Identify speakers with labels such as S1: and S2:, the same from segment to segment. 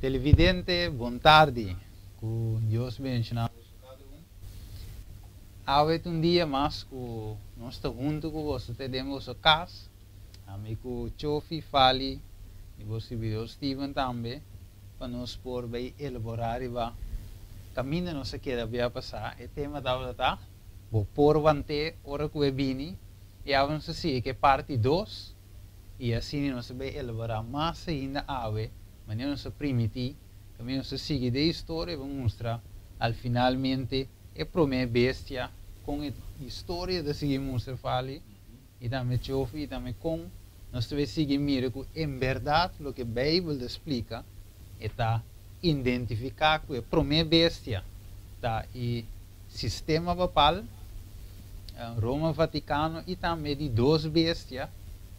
S1: Televidente, bon tardi. Ku Dios benshoná boso kada un. Awe ta un dia mas ku nos ta huntu ku boso te den boso kas. Ami ku Chofi, Fali i bo sirbidor Steven tambe pa nos por bai elaborá riba kaminda nos a keda bia pasá. E tema tabata ta, Bo por want'é ora ku e bini? I awe nos ta sigui ku e parti dos i asina nos ta bai elaborá mas ainda awe manera nos a primití. Kaminda nos ta sigui den historia pa mustra al finalmente e promé bestia kon e historia ta sigui mustra Fali i tambe Chofi i tambe kon nos ta bai sigui mira ku en bèrdat loke Beibel ta splika e ta identifiká ku e promé bestia ta e sistema papal, Roma Vatikano i tambe di dos bestia,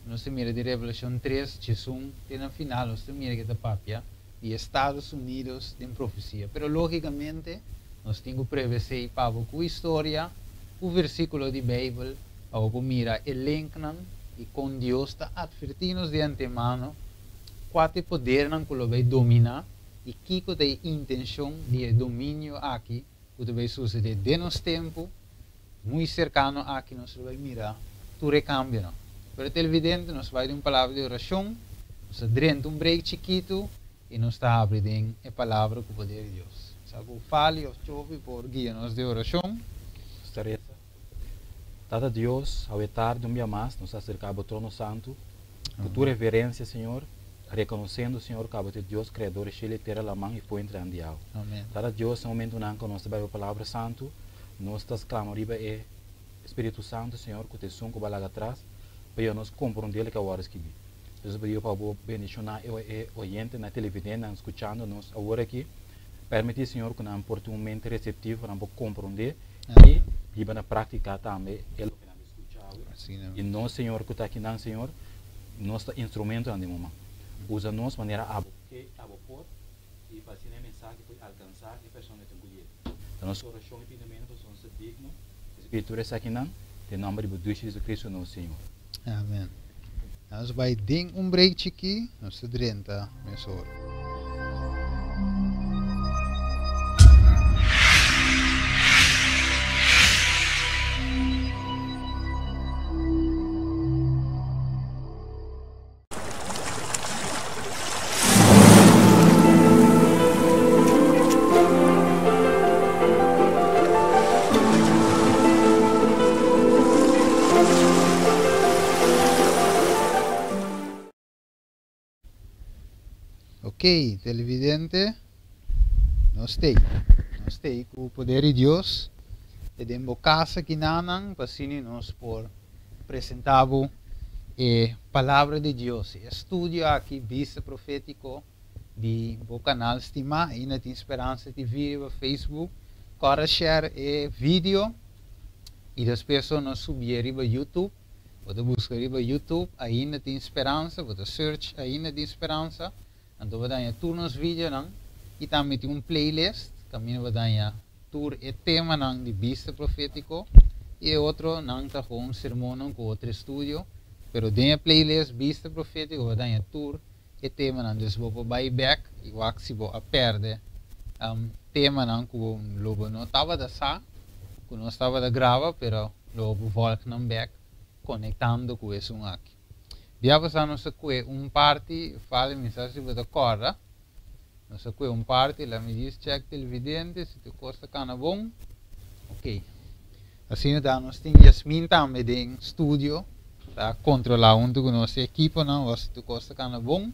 S1: nos ta mira di Revelashon tres, 11 te na final nos ta mira ke ta papia di Estados Unidos den profesia. Pero lógikamente nos tin ku prevesé pa bo ku historia, ku versíkulo di Beibel pa bo por mira e linknan i kon Dios ta atvertí nos di antemano kua ta e podernan ku lo bai dominá i kiko ta e intenshon di e dominio aki ku ta bai susedé den nos tempu muy serkano aki nos lo bai mira tur e kambionan. Pero televidente nos bai den un palabra di orashon, nos ta drenta un break chikitu i nos ta habri den e palabra ku poder di Dios. Sa ku Fali òf Chofi por guia nos den orashon.
S2: Nos ta resa. Tata Dios, awe tardi un bia mas nos ta aserka bo trono santu ku tur reverensia, Señor, rekonosendo, Señor, ku abo ta e Dios kreador di shelu i tera, laman i fuentenan di awa. Tata Dios, na momentunan ku nos ta bai bo palabra santu, nos ta sklama riba e Spiritu Santu, Señor, ku ta esun ku bo a laga atras pa yuda nos komprondé loke a wòrdu skibí. Nos ta pidi pa bo bendishoná e oyentenan, e televidentenan skuchando nos awor aki. Permití, Señor, ku nan por tin un mente reseptivo pa nan por komprondé i hiba na práktika tambe e loke nan ta skucha awe. I nos, Señor, ku ta akinan, Señor, nos ta instrumentonan den bo man. Usa nos manera abo ke, abo por. I pa asina e mensahe por alkansá e persona ku tin ku yega. Ta nos orashon i pidimentu pa nos ta digno di risibí tur esakinan, den nòmber di bo Dushi Jesucristo nos Señor.
S1: Amen. Nos bai den un break chikí, nos ta drenta mesora. Ok, televidente, nos tei. Nos tei ku poder di Dios e den bo casa kinanan pa asina nos por presenta bo e Palabra di Dios. E estudio aki, Bista Profétiko, di bo kanal stimá, Ainda Tin Speransa TV riba Facebook. Kòrda share e video i despues so nos subié riba YouTube. Bo ta buska riba YouTube Ainda Tin Speransa, bo ta search Ainda Tin Speransa, anto bo ta haña tur nos videonan i tambe tin un playlist kaminda bo ta haña tur e temanan di bista profétiko i e otro nan ta gewoon sermonnan ku otro estudio, pero den e playlist bista profétiko bo ta haña tur e temanan, dus bo por bai bèk i wak si bo a pèrdè temanan ku bo lo bo no tabata sa ku nos tabata graba, pero lo bo por vòlg nan bèk konektando ku esun aki. Bia pasá nos a kue un parti, fali mi sa si bo ta kòrda. Nos a kue un parti, la mi djis check televidente si tur kos ta kana bon. Ok. Asina ta nos tin Yasmin tambe den studio ta kontrola huntu ku nos ekiponan wak si tur kos ta kana bon.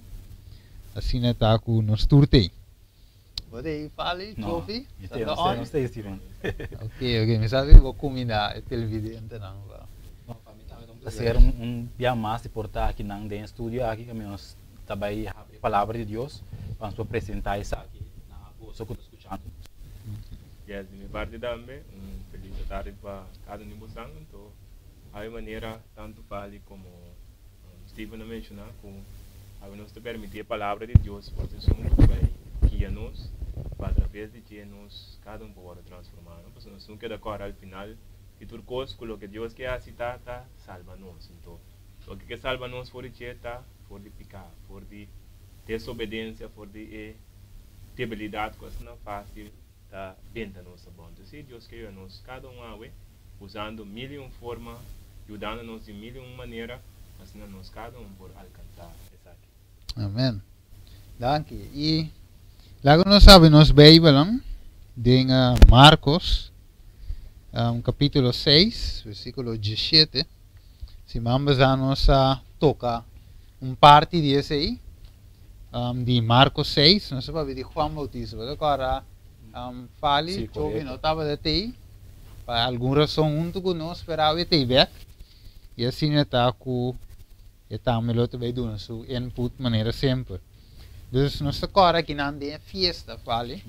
S1: Asina ta ku nos tur t'ei. Bo t'ei Fali, Chofi?
S2: No, mi t'ei, nos t'ei Steven.
S1: Ok, ok, mi sa si bo kuminda e televidentenan pa.
S2: No, pa mi tambe ta un placer un bia mas di por ta akinan den e studio aki kaminda nos ta bai habri e palabra di Dios pa nos por presentá esaki na boso ku ta skuchando nos.
S3: Yes, di mi parti tambe un felis atardi pa kada un di bosan. Anto awe manera tantu Fali komo Steven a menshoná ku awe nos ta permití e palabra di Dios por ta esun ku ta bai guia nos pa atraves di dje nos kada un por wòrdu transformá, no? Pasobra nos no keda kòrda al final di tur kos ku loke Dios ke hasi ta ta salba nos. Anto Loke ke salba nos for di dje ta for di piká, for di desobedensia, for di e debilidat ku asina fásil ta benta nos abou. Anto si Dios ke yuda nos kada un awe, usando mil i un forma, yudando nos di mil i un manera, asina nos kada un por alkansá esaki.
S1: Amen. Danki. I laga nos habri nos Beibelnan den Marcos capítulo 6, versículo 17. Siman pasá nos a toca un parti di esei, di Marcos 6, nos a papia di Juan Bautista. Bo ta kòrda Fali,
S2: Sí,
S1: Jovi no
S2: korekto.
S1: tabata tei, pa algun rason huntu ku nos, pero awe tei bèk. I asina ta ku e tambe lo ta bai duna su input manera semper. Dus nos ta kòrda kinan den e fiesta, Fali,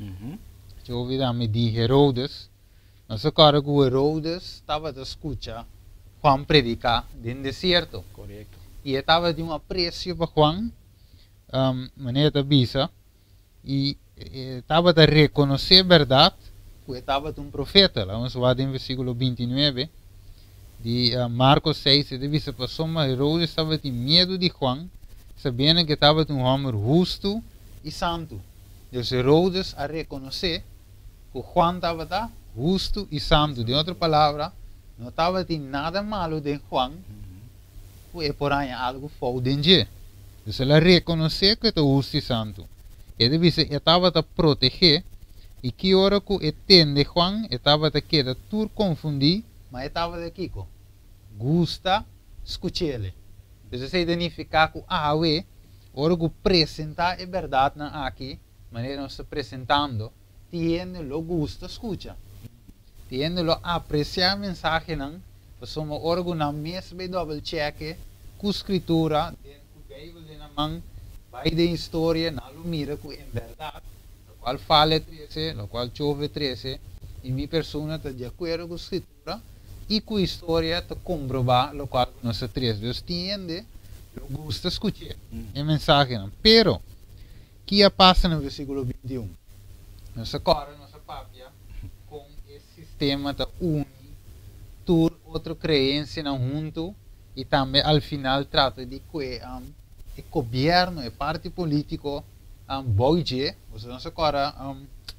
S1: Jovi tambe di Herodes. Nos ta kòrda ku Herodes tabata skucha Juan prediká den desierto.
S2: Korekto.
S1: I e tabatin un apresio pa Juan, manera e ta bisa, i e tabata rekonosé bèrdat ku e tabata un profeta. Laga nos wak den versíkulo 29 di Markos 6, e ta bisa, Pasobra Herodes tabatin miedu di Juan, sabiendo ku e tabata un hòmber hustu i santu. Dus Herodes a rekonosé ku Juan tabata hustu i santu. Den otro palabra, no tabatin nada malu den Juan ku e por haña algu fout den dje. Dus el a rekonosé ku e ta hustu i santu. E ta bisa e tabata protegé, i ki ora ku e tende Juan, e tabata keda tur konfundí, ma e tabata kiko? Gusta skuch'el. Dus esei ta nifiká ku awe, ora ku presentá e bèrdatnan aki, manera nos ta presentando, Tin hende lo gusta skucha. Tin hende lo apresiá e mensahenan, pasobra ora ku nan mes bai dòbel chèke ku Skritura, den ku Beibel den nan man, bai den historia, nan lo mira ku en bèrdat lokual Fale trese, lokual Chove trese, i mi persona ta di akuerdo ku Skritura i ku historia ta komprobá lokual ku nos ta trese. Dus tin hende lo gusta skuch'é e mensahenan. Pero, Ki a pasa na versíkulo 21? Nos a kòrda nos a papia kon e sistema ta uni tur otro kreensianan huntu i tambe al final trata di kue e gobièrnu, e parti polítiko bou dje. Boso nos a kòrda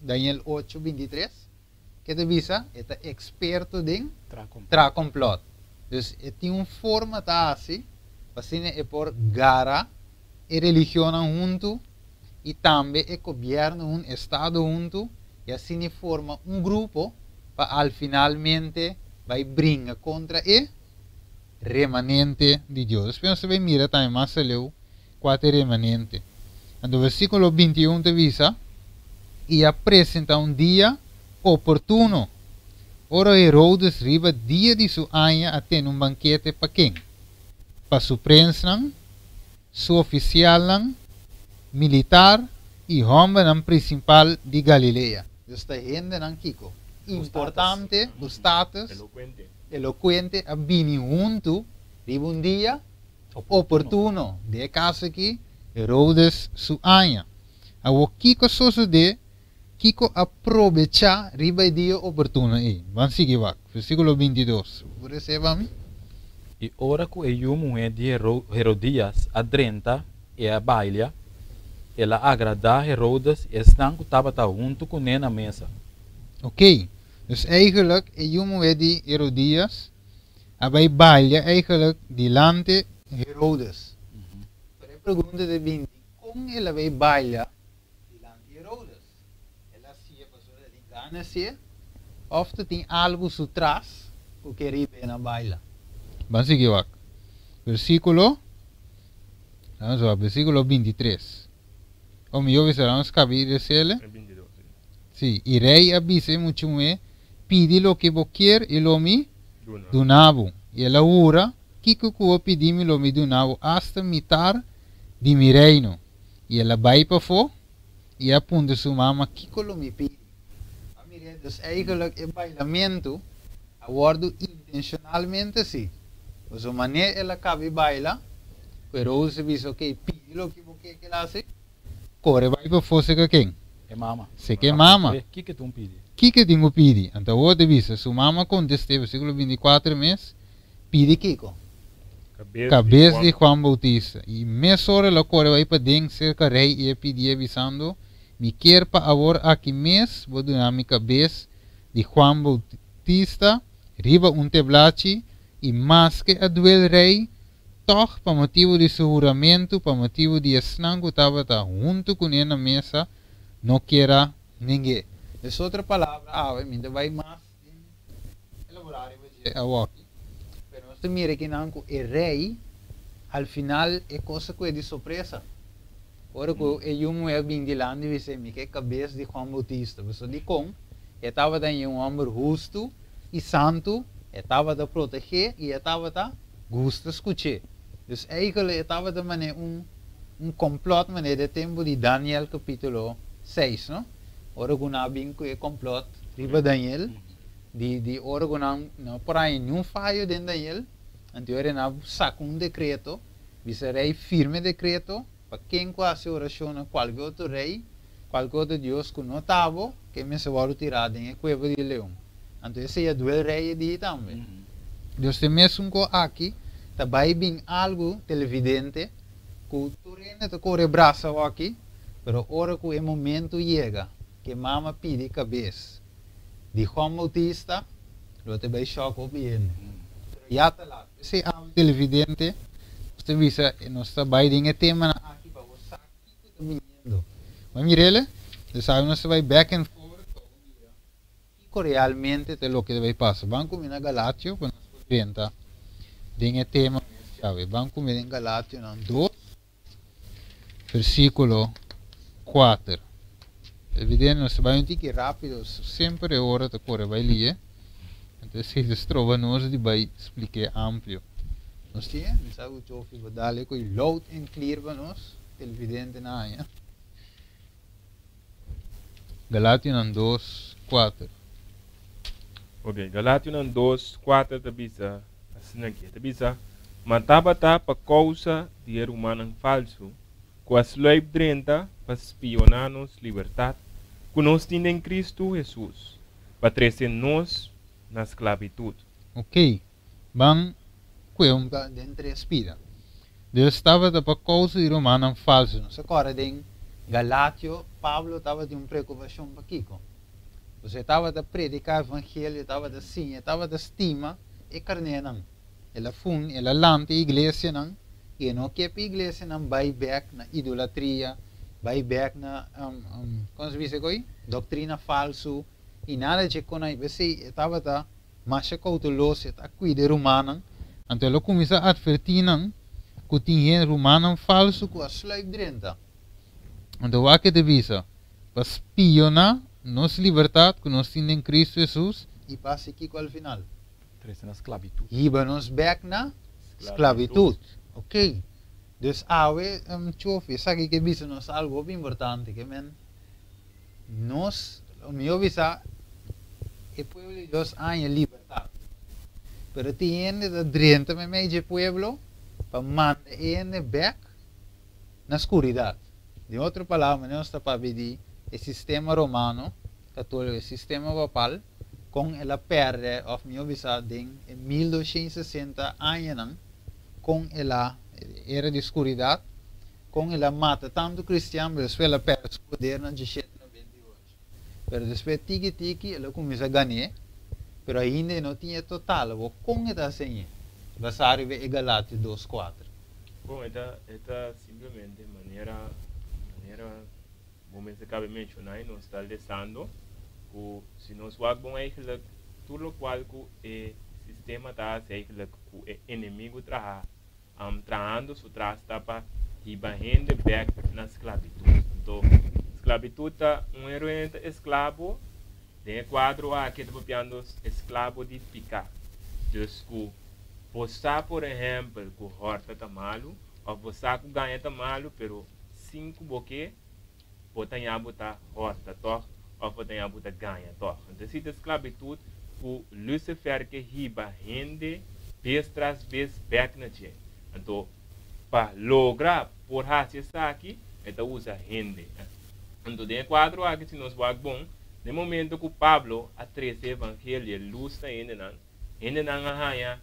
S1: Daniel 8, 23? Ke ta bisa? E ta eksperto den traha komplòt. Dus e tin un forma ta hasi pa asina e por gara e religionnan huntu i tambe e gobièrnu huntu, estado huntu i asina e forma un grupo pa al finalmente bai bringa kontra e remanente di Dios. Despues nos ta bai mira tambe mas aleu kua ta e remanente. Anto versíkulo 21 ta bisa, I a presentá un dia oportuno, ora Herodes riba dia di su aña a tene un bankete pa ken? Pa su prensnan, su ofisialnan militar i hòmbernan prinsipal di Galilea. Dus ta hendenan kiko? Importante, ku status, elokuente, a bini huntu riba un dia oportuno. Den e kaso aki, Herodes su aña. Awor kiko a sosodé? Kiko a probechá riba e dia oportuno ei? Ban sigui wak. Versíkulo 22. Bo por esei pa mi?
S2: I ora ku e yu muhé di Herodías a drenta i a bailia, el a agradá Herodes i esnan ku tabata huntu kuné na mesa.
S1: Oké, dus eigenlijk e yu muhé di Herodías a bai bailia eigenlijk dilanti Herodes. Pero e pregunta ta bin, dikon el a bai bailia dilanti Herodes? El a hasié pasobra el tin gana hasié òf ta tin algu su tras ku ke riba e na baila? Ban sigui wak. Versíkulo, vamos wak, versíkulo 23. O mihó bisa, vamos kabi resele. Sí, i rei a bisa e mucha muhé, Pidi loke bo kier i lo mi duna bo. I el a hura, Kiko ku bo pidi mi lo mi duna bo, asta mitar di mi reino. I el a bai pafó i a puntra su mama, Kiko lo mi pidi? A mir'é, dus eigenlijk e bailamentu a wòrdu intenshonalmente así. Pasobra manera el a kaba baila, ku Herodes a bisa, Okey, pidi loke bo ke ku el hasi. Kore bai pafó seka ken?
S2: E mama.
S1: Seka e mama.
S2: Kiko tin pidi?
S1: Kiko tin ku pidi? Anto awor ta bisa, su mama kontest'é, versíkulo 24 mes, Pidi kiko? Kabes di Juan Boutista. I mesora el a kore bai paden serka rei i a pidié, bisando, Mi kier pa awor aki mes bo duna mi kabes di Juan Boutista riba un teblachi, i maske a duel rei, tòg pa motibu di su huramentu, pa motibu di esnan ku tabata huntu kuné na mesa, no kier a neng'é. Dus otro palabra, awe mi ta bai mas den elaborá riba dje awoki, pero nos ta mira kinan ku e rei al final e kos a kue di sorpresa. Ora ku e yu muhé a bin dilanti bis'é, Mi ke kabes di Juan Boutista. Pasobra dikon? E tabata un hòmber hustu i santu, e tabata protegé i e tabata gusta skuch'é. Dus eigentlik e tabata manera un un kòmplòt manera den tempu di Daniel kapítulo seis, no? Ora ku nan a bin ku e kòmplòt riba Daniel, di di ora ku nan no por haña niun fayo den Daniel, anto ora nan a saka un dekreto, Bisa rei firme dekreto pa ken ku hasi orashon na kualke otro rei, kualke otro dios ku no ta bo, ke mester wòrdu tirá den e kueba di leon. Anto esei a duel rei e di tambe. Dios te mesun ku aki ta bai bin algu televidente ku tur hende ta kore brasa awaki, pero ora ku e momentu yega ke mama pidi kabes di Juan Bautista, lo ta bai shòk hopi hende. Pero ya ta lat. P'esei awe televidente, nos ta bisa, nos ta bai den e temanan aki pa bo sa kiko ta biniendo. Bo a mir'el? Entonces awe nos ta bai back and forward pa bo mira kiko realmente ta loke ta bai pasa. Ban kuminá Galatio pa nos por drenta den e tema mes djawe. Ban kuminá den Galationan dos. Versíkulo kuater. Evidente nos ta bai un tiki rápido, semper e ora ta kore bai lie. Anto esei ta stroba nos di bai splik'é amplio. Nos tin e? Mi sa ku Chofi bo dal e koi loud and clear pa nos, televidentenan haña. Galationan dos, kuater.
S3: Ok, Galationan dos, kuater ta bisa asina aki, e ta bisa, Ma tabata pa kousa di e rumannan falsu ku a sluip drenta pa spioná nos libertat ku nos tin den Kristu Hesus, pa trese nos na sklabitut.
S1: Ok, ban kue un den tres pida. Dios tabata pa kousa di rumannan falsu. Nos a kòrda den Galatio, Pablo tabatin un preokupashon pa kiko? Pasobra e tabata prediká evangelio, e tabata siña, e tabata stima e karnénan. El a fun, el a lanta e iglesianan i e no ke pa e iglesianan bai bèk na idolatria, bai bèk na, kon se bisa koi? Doktrina falsu i nada dje konai. P'esei e tabata masha kouteloso, e ta kuida e rumannan. Anto el a kuminsá atvertí nan ku tin hende, rumannan falsu ku a sluip drenta. Anto wak e ta bisa, Pa spioná nos libertat ku nos tin den Kristu Hesus i pa hasi kiko al final?
S2: Trese na sklabitut.
S1: Hiba nos bèk na sklabitut. Oké. Dus awe, Chofi, esaki ke bisa nos algu hopi importante, ke men nos, mihó bisa, e pueblo di Dios a haña libertat. Pero tin hende ta drenta meimei dje pueblo pa manda e hende bèk na skuridat. Den otro palabra, manera nos ta papia di e sistema romano katóliko, e sistema papal, kon el a pèrdè, òf mihó bisá den e 1260 añanan, kon el a, era di skuridat, kon el a mata tantu kristian, pero despues el a pèrdè su poder na 1798. Pero despues tiki tiki el a kuminsá gan'é, pero ainda e no tin e total. Awor kon e ta haseñ'é? Basá riba e Galatio dos kuater.
S3: Bon, e ta e ta simplemente manera manera bo mester kabe menshoná i nos ta lesando ku si nos wak bon eigenlijk tur lokual ku e sistema ta hasi eigenlijk ku e enemigu traha trahando su tras ta pa hiba hende bek na sklabitut. Anto, sklabitut ta un heroe ta esklabo, den e kuadro aki e ta papiando esklabo di piká. Dus ku bo sa por ehèmpel ku hòrta ta malu òf bo sa ku gaña ta malu pero sin ku bo ke bo ta ña bo ta hòrta tòg òf bo ta ña bo ta gaña tòg. Anto esei ta sklabitut ku Lucifer ke hiba hende bes tras bes bèk na dje. Anto pa logra por hasi esaki e ta usa hende. Anto den e kuadro aki si nos wak bon, den momento ku Pablo a trese evangelio, e lus na hendenan, hendenan a haña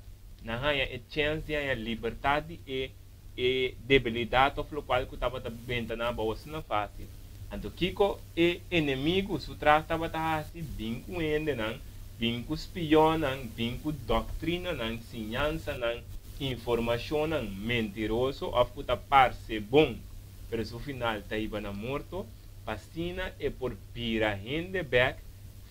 S3: nan haña e chèns di haña libertat di e e debilidat òf lokual ku tabata benta nan abou asina fásil. Anto kiko e enemigu su tras tabata hasi? Bin ku hendenan, bin ku spionnan, bin ku doktrinanan, siñansanan, informashonnan mentiroso òf ku ta parse bon, pero su final ta hiba na morto, pa asina e por bira hende bèk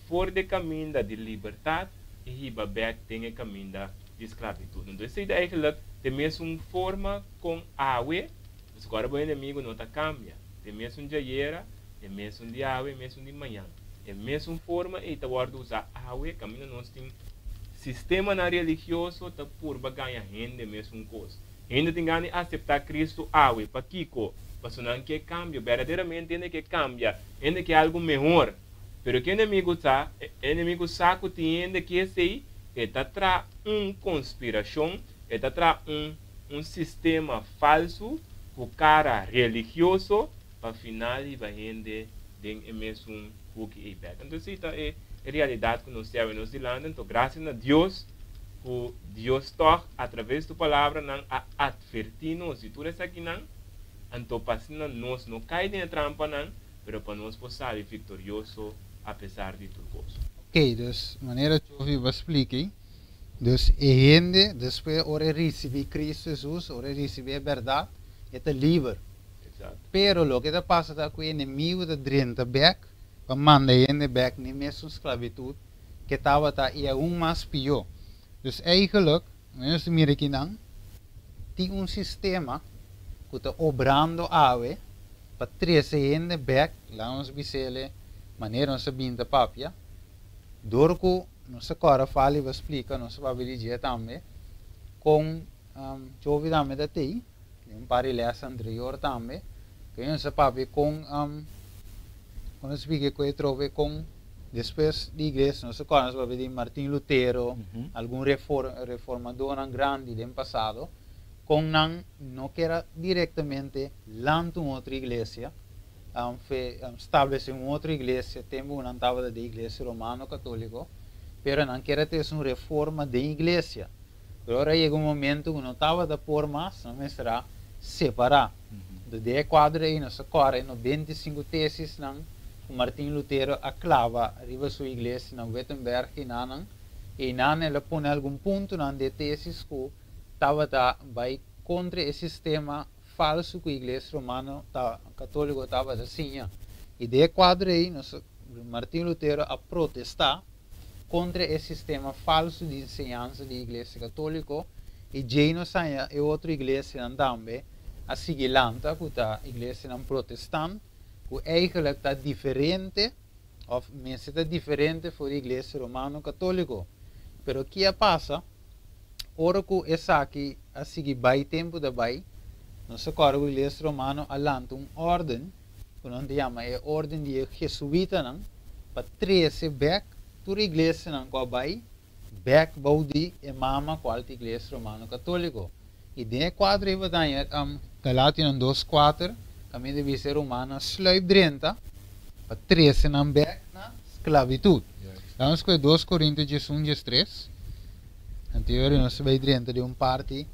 S3: for di e kaminda di libertat i hiba bèk den e kaminda di sklabitut. Anto esei ta eigentlik den mesun forma kon awe, pasobra ora bo enemigu no ta kambia, den mesun djayera, e mesun di awe, e mesun di mañan. E mesun forma ei ta wòrdu usá awe kaminda nos tin sistemanan religioso ta purba gaña hende mesun kos. Hende tin gana di aseptá Kristu awe. Pakiko? Pasobra nan ke kambio. Berdaderamente hende ke kambia. Hende ke algu mehor. Pero ke enemigu sa? E enemigu sa ku tin hende ke esei, e ta traha un konspirashon, e ta traha un un sistema falsu ku kara religioso pa final hiba hende den e mesun huki ei bek. Anto esei ta e realidat ku nos tin awe nos dilanti. Anto grasia na Dios ku Dios tòg atraves di su palabranan a atvertí nos di tur esakinan, anto pa asina nos no kai den e trampanan, pero pa nos por sali viktorioso apesar di tur kos.
S1: Oké, dus manera Jovi bo a splika ei, dus e hende despues ora e risibí Cristo Hesus, ora e risibí e bèrdat, e ta liber. Pero loke ta pasa ta ku e enemigu ta drenta bèk pa manda hende bèk n'e mesun sklabitut ke tabata i aun mas pió. Dus eigentlik, nos ta mira kinan, tin un sistema ku ta obrando awe pa trese hende bèk, laga nos bis'el manera nos a bin ta papia, dor ku nos a kòrda fali bo a splika, nos a papia di dje tambe, kon Jovi tambe ta tei. Den un par di les anterior tambe, ku nos a papia kon kon nos splika ku e trobe kon despues di iglesia nos a kòrda nos a papia di Martin Lutero, algun reformadornan grandi den pasado, kon nan no ker a direktamente lanta un otro iglesia, stablese un otro iglesia tempu ku nan tabata den iglesia romano katoliko, pero nan ker a trese un reforma den iglesia. Pero ora yega un momento ku no tabata por mas, nan mester a separá. Enton den e kuadro ei nos a kòrda e 95 tesisnan ku Martin Lutero a klaba riba su iglesia na Wittenberg i nanan. Einan el a pone algun puntonan di e tesis ku tabata bai kontra e sistema falsu ku iglesia romano ta katóliko tabata siña. I den e kuadro ei nos Martin Lutero a protestá kontra e sistema falsu di enseñansa di Iglesia Katóliko i djei nos haña e otro iglesianan tambe a sigui lanta ku ta iglesianan protestant ku eigentlik ta diferente òf mester ta diferente for di Iglesia Romano Katóliko. Pero ki a pasa? Ora ku esaki a sigui bai tempu ta bai, nos a kòrda ku Iglesia Romano a lanta un órden ku nan ta yama e órden di e jesuitanan pa trese bèk tur iglesianan ku a bai bèk bou di e mama kual ta Iglesia Romano Katóliko. I den e kuadro ei bo ta haña Galationan 2:4 kaminda bisa e rumannan sluip drenta pa trese nan bèk na sklabitut. Laga nos kohe 2 Korintio 11 13. Anterior nos ta bai drenta den un parti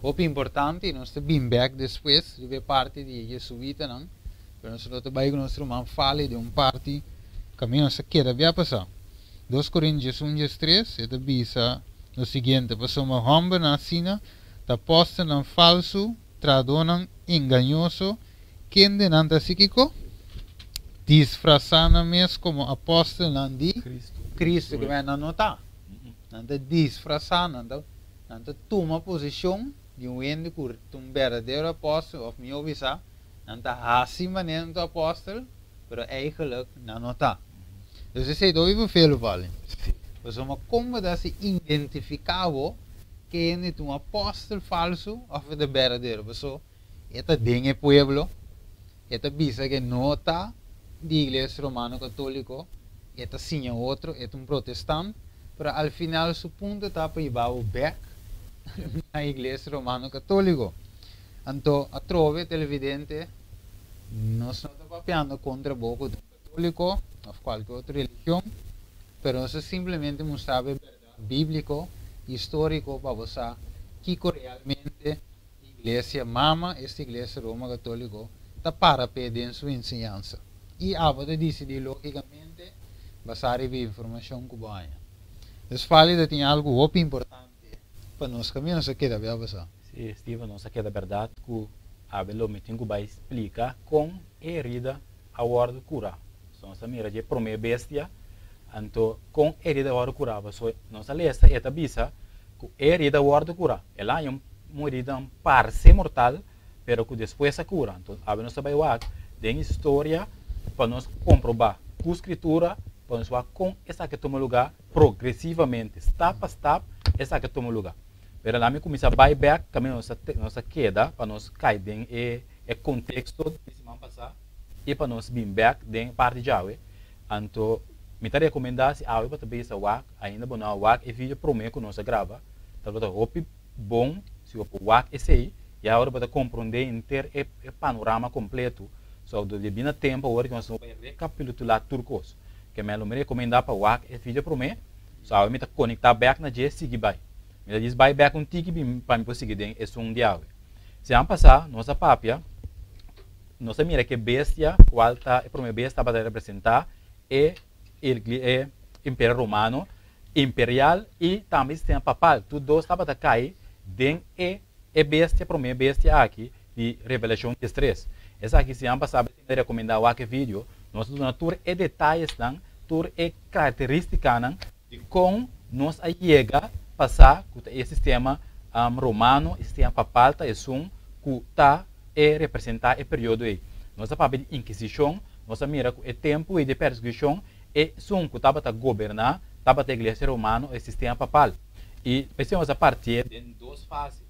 S1: hopi importante i nos ta bin bek despues riba e parti di e jesuitanan, pero nos lo ta bai ku nos ruman Fali den un parti kaminda nos a keda bia pasá. 2 Korintio 11 13 e ta bisa lo siguiente, Pasobra hòmbernan asina ta apòstelnan falsu, trahadónan engañoso, kendenan ta hasi kiko? Disfrasá nan mes komo apòstelnan di Kristu, ke nan no ta. Nan ta disfrasá, nan ta. Nan ta tuma posishon di un hende ku ta un berdadero apòstel, òf mihó bisá, nan ta hasi manera nan ta apòstel, pero eigentlik nan no ta. Dus esei ta hopi vervelend, Vale. Pasobra kon bo ta hasi identifiká bo ke hende ta un apòstel falsu òf e ta berdadero? Pasobra e ta den e pueblo, e ta bisa ke no ta di Iglesia Romano Katóliko, e ta siña otro, e ta un protestant, pero al final su punto ta pa hiba bo bek na Iglesia Romano Katóliko. Anto atrobe televidente, nos no ta papiando kontra bo ku ta un katóliko òf kualke otro religion, pero nos ta simplemente mustra bo e bèrdat bíbliko, históriko pa bo sa kiko realmente Iglesia Mama, esta Iglesia Roma Católico, ta para p'e den su enseñansa. I abo ta disidí lógikamente basá riba e informashon ku bo haña. Dus Fálida tin algu hopi importante pa nos kaminda nos a keda bia basá.
S2: Sí, Steven, nos a keda bèrdat ku awe lo mi tin ku bai splika kon e herida a wòrdu kurá. So nos a mira dje promé bestia, anto kon e herida a wòrdu kurá? Pasobra nos a lesa e ta bisa ku e herida a wòrdu kurá. El a haña un herida parse mortal, pero ku despues a kura. Anto awe nos ta bai wak den historia pa nos komprobá ku Skritura, pa nos wak kon esaki a tuma lugá progresivamente, stap pa stap esaki a tuma lugá. Pero laat mi kuminsá bai bèk kaminda nos a nos a keda pa nos kai den e e konteksto di siman pasá i pa nos bin bèk den e parti djawe. Anto mi ta rekomendá si awe bo ta bisa wak ainda bo no a wak e video promé ku nos a graba, ta lo ta hopi bon si bo por wak esei i awor bo ta komprondé henter e e panorama kompleto. So debí na tempu awor ku nos no bai rekapitulá tur kos. Ke men lo mi rekomendá pa wak e video promé. So awe mi ta konektá bèk na dje sigui bai. Mi ta djis bai bèk un tiki bin pa mi por sigui den esun di awe. Siman pasá nos a papia, nos a mira ke bestia kual ta e promé bestia tabata representá e e Imperio Romano imperial i tambe e sistema papal. Tur dos tabata kai den e e bestia promé bestia aki di Revelashon diestres. Esaki siman pasá mi ta rekomendá wak e video. Nos ta duna tur e detayesnan, tur e karakterístikanan di kon nos a yega pa sa ku ta e sistema romano, e sistema papal ta esun ku ta e representá e periodo ei. Nos a papia di Inkisishon, nos a mira ku e tempu ei di persekushon esun ku tabata goberná tabata e Iglesia Romano, e sistema papal. I p'esei nos a partié den dos fase.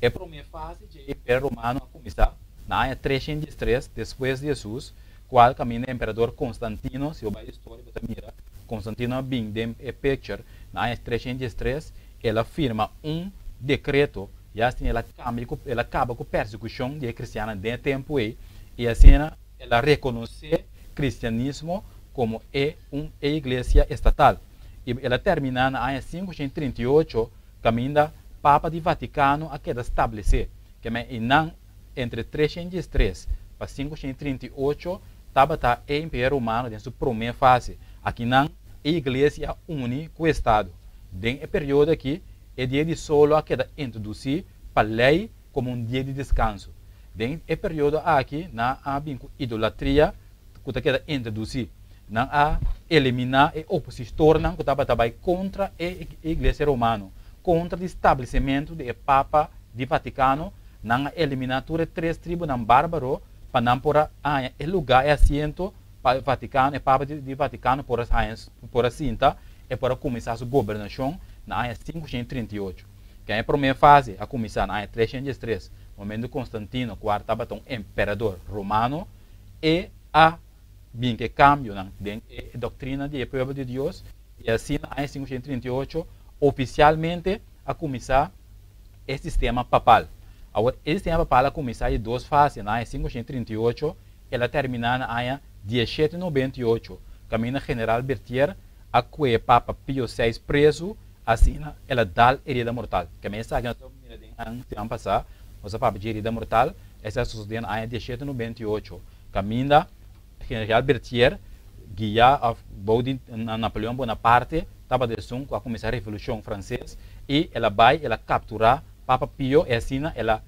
S2: E promé fase dje Imperio Romano a kuminsá na aña 313 despues di Hesus, kual kaminda emperador Konstantino, si bo bai historia bo ta mira, Konstantino a bin den e picture na aña 313, el a firma un dekreto i asina el a kambia ku el a kaba ku persekushon di e kristiannan den e tempu ei i asina el a rekonosé kristianismo komo e un e iglesia estatal. I el a terminá na aña 538 kaminda Papa di Vatikano a keda stablesé, keme i nan entre 313 pa 538 tabata e Imperio Romano den su promé fase. Akinan e iglesia a uni ku Estado. Den e periodo aki e dia di solo a keda introdusí pa lei komo un dia di deskanso. Den e periodo aki nan a bin ku idolatria ku ta keda introdusí. Nan a eliminá e opositornan ku tabata bai kontra e Iglesia Romano, kontra di stablesimentu di e Papa di Vatikano. Nan a eliminá tur e tres tribunan bárbaro pa nan por a haña e lugá, e asiento pa e Vatikano, e Papa di Vatikano por a haña, por a sinta e por a kuminsá su gobernashon na aña 538. Ken e promé fase a kuminsá na aña 313, momentu Konstantino kuar tabata un emperador romano, e a bin ku e kambionan den e doktrina di e pueblo di Dios, i asina aña 538 ofisialmente a kuminsá e sistema papal. Awor, e sistema papal a kuminsá di dos fase, na aña 538 el a terminá na aña 1798, kaminda General Berthier a kue Papa Pio seis prezu, asina el a dal herida mortal. Keme esaki nos a mira den aña siman pasá, nos a papia dje herida mortal, esaki a sosodé na aña 1798, kaminda General Berthier, guiá òf bou di Napoleon Bonaparte, tabata esun ku a kuminsá Revolushon Franses i el a bai el a kapturá Papa Pio i asina el a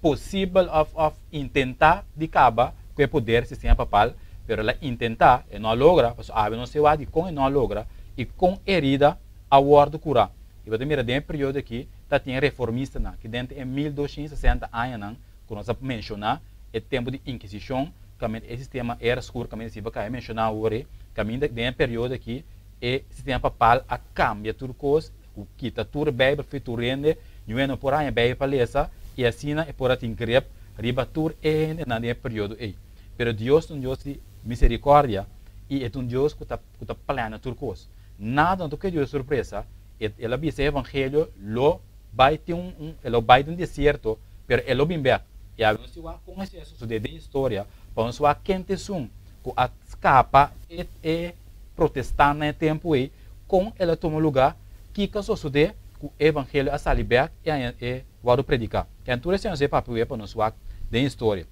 S2: posibel òf òf intentá di kaba ku e poder sistema papal, pero el a intentá, e no a logra, pasobra awe nos ta wak dikon e no a logra i kon herida a wòrdu kurá. I bo ta mira den e periodo aki ta tin reformistanan ki denter e 1260 añanan ku nos a menshoná, e tempu di Inkisishon, kaminda e sistema era skur, kaminda si bo kaya menshoná awor ei, kaminda den e periodo aki e sistema papal a kambia tur kos, ku kita tur Beibel for tur hende, niun hende no por haña Beibel pa lesa, i asina e por a tin grip riba tur e hendenan den e periodo ei. Pero Dios ta un Dios di miserikòrdia i e ta un Dios ku ta ku ta plana tur kos. Nada no ta kue Dios sorpresa, e el a bisa e evangelio lo bai tin un un e lo bai den desierto, pero e lo bin bèk. I awe nos tin wak kon esei a sosodé den historia pa nos wak ken ta esun ku a skapa e e protestantnan e tempu ei, kon el a tuma lugá, kiko a sosodé ku e evangelio a sali bèk i a e wòrdu prediká. Ken tur esei nos e papia pa nos wak den historia.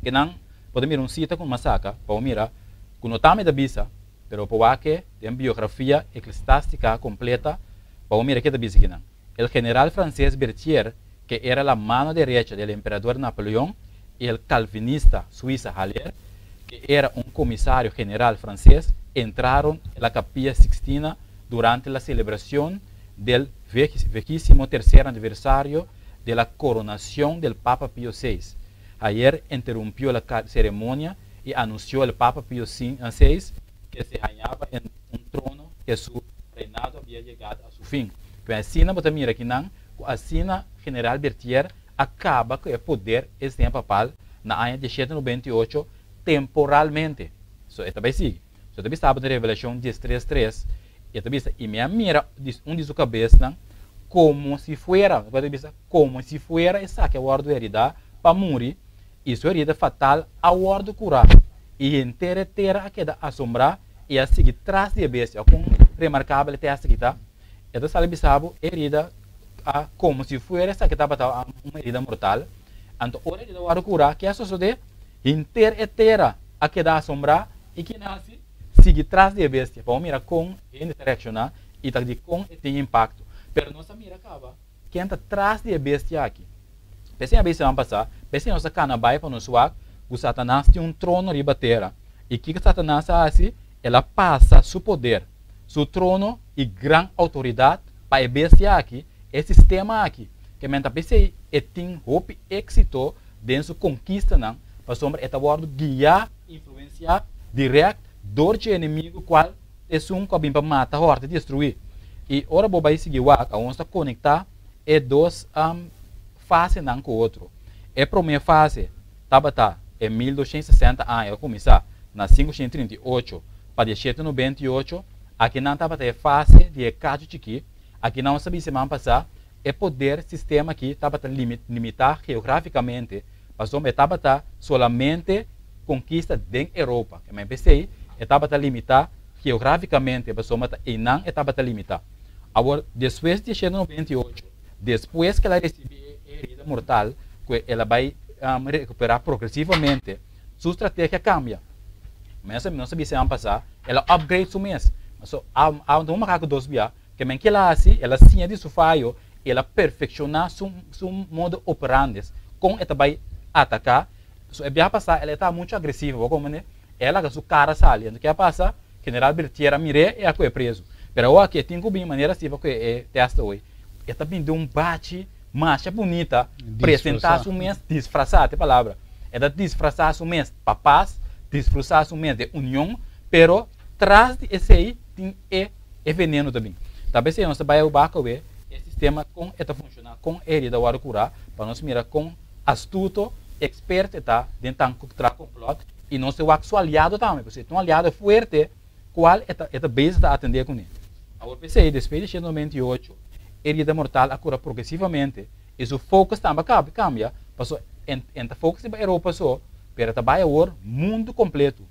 S2: Kinan Bo ta mira un sita ku m'a saka pa bo mira ku no ta mi ta bisa, pero bo wak e den Biografia Eclesiástica Completa pa bo mira ke ta bisa kinan. El general francés Berthier, que era la mano derecha del emperador Napoleón, y el calvinista suiza Haller, que era un comisario general francés, entraron en la Capilla Sixtina durante la celebración del vigésimo tercer aniversario de la coronación del Papa Pío VI. Haller interrumpió la ceremonia y anunció al Papa Pío VI, que se hallaba en un trono, que su reinado había llegado a su fin. Pero asina bo ta mira akinan, ku asina General Berthier a kaba ku e poder sistema papal na aña 1798 temporalmente. So e ta bai sigui. So ta bisa den Revelashon 13:3, e ta bisa: "I mi a mira un di su kabesnan komo si fuera", bo ta bisa, "komo si fuera esaki a wòrdu heridá pa muri, i su herida fatal a wòrdu kurá. I henter tera a keda asombrá i a sigui tras di e bestia." Kon remarkabel e teksto aki ta. E ta sali bisa bo herida a komo si fuera esaki tabata un herida mortal. Anto ora herida wòrdu kurá, kiko a sosodé? Henter tera a keda asombrá i ken a sigui tras di e bestia. Pa mira kon hende ta reakshoná i ta di kon tin impakto. Pero nos a mira kaba ken ta tras di e bestia aki. P'esei a siman pasá, p'esei nos a kana bai pa nos wak, ku Satanas tin un trono riba tera. I kiko Satanas a hasi? El a pasa su poder, su trono i gran outoridat pa e bestia aki, e sistema aki. Ke men ta p'esei e tin hopi éksito den su konkistanan, pasobra e ta wòrdu guiá, influensiá dirèkt dor di enemigu, kual esun ku a bin pa mata, hòrta, destruí. I ora bo bai sigui wak, nos ta konektá e dos fasenan ku otro. E promé fase tabata e 1260 aña, kuminsá na 538 pa 1798. Akinan tabata e fase di e kachu chikí. Akinan nos a bisa siman pasá, e poder sistema aki tabata limitá geográfikamente, pasobra tabata solamente konkista den Europa. Mas p'esei, tabata limitá geográfikamente, pasobra einan tabata limitá. Awor, despues di 98, despues ku el a risibí e herida mortal, ku el a bai rekuperá progresivamente, su estrategia a kambia. Mas nos a bisa siman pasá, el a upgrade su mes. So, a un makaku dos bia, ke men ku el a hasi, el a siña di su fayo, el a perfekshoná su modo operandi, kon e ta bai ataká. So, e bia pasá, el ta muchu agresivo, komo ne? El a su kara sali. Anto, kiko a pasa? General Berthier a mir'é i a koh'é prezu. Pero aki tin ku bin manera asina ku e teksto ei. E ta bin un bachi masha bunita, presentá su mes, disfrasá, e palabra. E ta disfrasá su mes pa pas, disfrasá su mes di union, pero tras di esei tin e veneno tambe. Talbes nos bai bako e sistema kon e ta funshoná, kon e herida a wòrdu kurá, pa nos mira kon astuto, eksperto ta den tra complot i nos wak su aliado tambe, pasobra un aliado fuerte, kual e ta bezig ta atendé kuné. Awor p'esei, despues di 98, herida mortal a kura progresivamente i su focus tambe a kambia, pasobra e focus pa Europa so, pero ta bai awor mundu kompleto.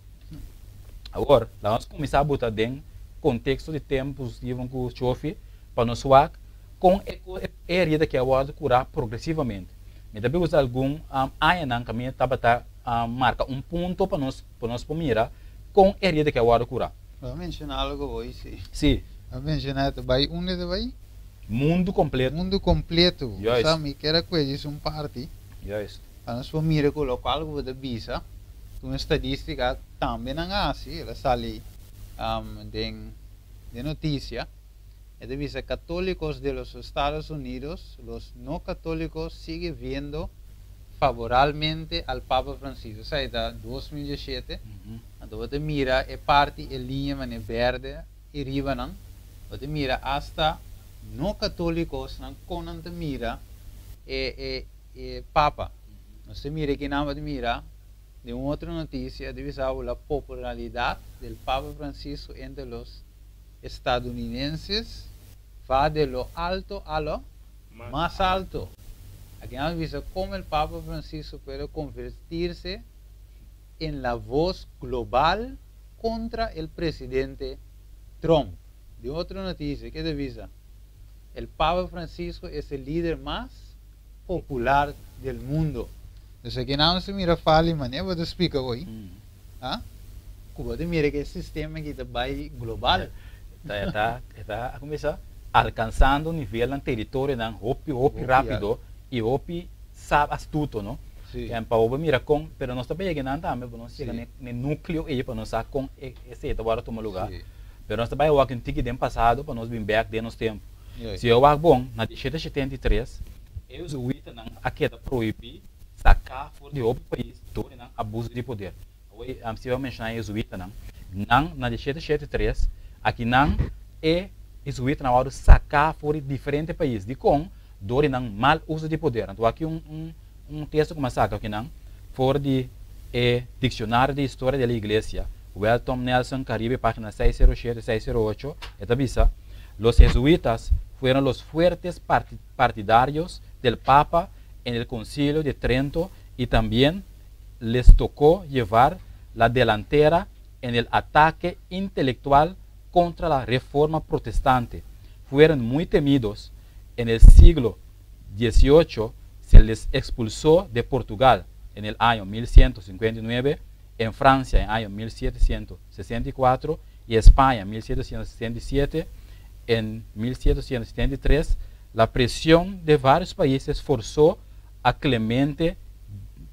S2: Awor, nos kuminsá buta den konteksto di tempu, Steven ku Chofi, pa nos wak kon e herida ku a wòrdu kurá progresivamente. Mi ta usa algun añanan ku mi tabata marka un punto pa nos mira kon e herida ku a wòrdu kurá.
S1: Bo a menshoná algu awe, si.
S2: Si.
S1: Bo a menshoná, bai unda ta bai?
S2: Mundu kompleto.
S1: Mundu kompleto. Sa, mi ke kue un parti. Pa nos mira ku lokual ku bo bisa, un estadístika tambe nan a hasi, el a sali den notisia. E ta bisa: "Católicos de los Estados Unidos, los no católicos sigue viendo favorablemente al Papa Francisco." Esei ta 2017. Anto, bo mira e parti, e liña mane bèrdè i riba nan. Bo mira hasta no katóliko nan kon nan mira e Papa. Nos mira aki nan mira di un otro notisia di bisa la popularidad del Papa Francisco entre los estadounidenses va de lo alto a lo más alto. Aki nos bisa cómo el Papa Francisco puede convertirse en la voz global contra el presidente Trump. Di otro notisia, ku ta bisa? "El Papa Francisco es el líder más popular del mundo." Dus aki nan nos mira fali manera bo ta splika hoy. Ah? Ku bo ta mira ku e sistema aki ta bai global.
S2: Ta ta ta kuminsá alkansando nivelnan teritorionan hopi hopi rápido i hopi sab astuto no. En pa bo mira kon pero nos ta yega nan tambe bo nos yega ne núkleo ei pa nos sa kon esei ta wòrdu tuma lugá. Pero nos ta bai wak un tiki den pasado pa nos bin bèk den nos tempu. Si yo wak bon na diesshete 73 e jezuïtanan a keda prohibí saká for di hopi pais dor di nan abuso di poder. Awor si bo menshoná e jezuïtanan, nan na 1773 aki nan e jezuïtanan a wòrdu saká for di diferente pais. Dikon? Dor di nan mal uso di poder. Anto aki un un teksto ku mi a saka aki nan for di e Diccionario de Historia de la Iglesia, Welton Nelson Caribe, página 607, 608, e ta bisa, Los jesuitas fueron los fuertes partidarios del Papa en el Concilio de Trento y también les tocó llevar la delantera en el ataque intelectual contra la reforma protestante. Fueron muy temidos. En el siglo XVIII se les expulsó de Portugal en el año 1159, en Francia en el año 1764 y España en 1767. En 1773, la presión de varios países forzó a Clemente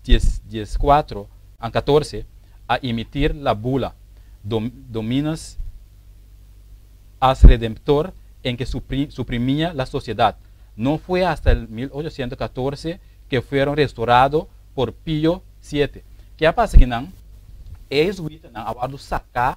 S2: XIV, a 14 a emitir la bula Dominus es Redemptor en que suprimía la sociedad. No fue hasta el 1814 que fueron restaurados por Pío VII. Ke pasa ku nan? E jesuítanan a wòrdu saká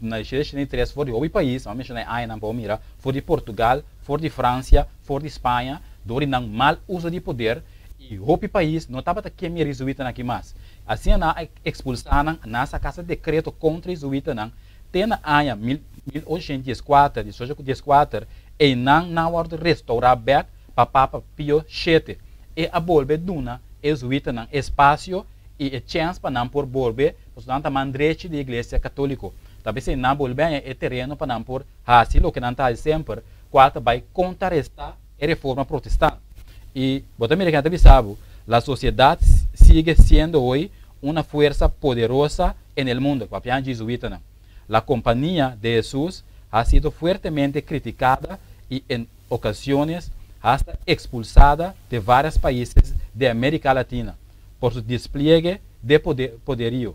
S2: na 1773 for di hopi pais, ban menshoná añanan pa mira, for di Portugal, for di Fransia, for di Spaña, dor di nan mal uso di poder, i hopi pais no tabata ke mira jesuítanan aki mas. Asina nan a ekspulsá nan, nan a saka dekreto kontra jesuítanan, te na aña 1814, 1814, i nan nan a wòrdu restourá bèk pa Papa Pio VII. E a bolbe duna jesuítanan espasio i e chèns pa nan por bolbe, pasobra nan ta man drechi di Iglesia Katóliko. Ta p'esei nan bolbe haña e tereno pa nan por hasi loke nan ta hasi semper, kual ta bai kontrarestá e reforma protestant. I bo ta mira ku nan ta bisa bo, La sociedad sigue siendo hoy una fuerza poderosa en el mundo. Papian jesuítanan. La Compañía de Jesús ha sido fuertemente criticada y en ocasiones hasta expulsada de varios países de América Latina por su despliegue de poderío.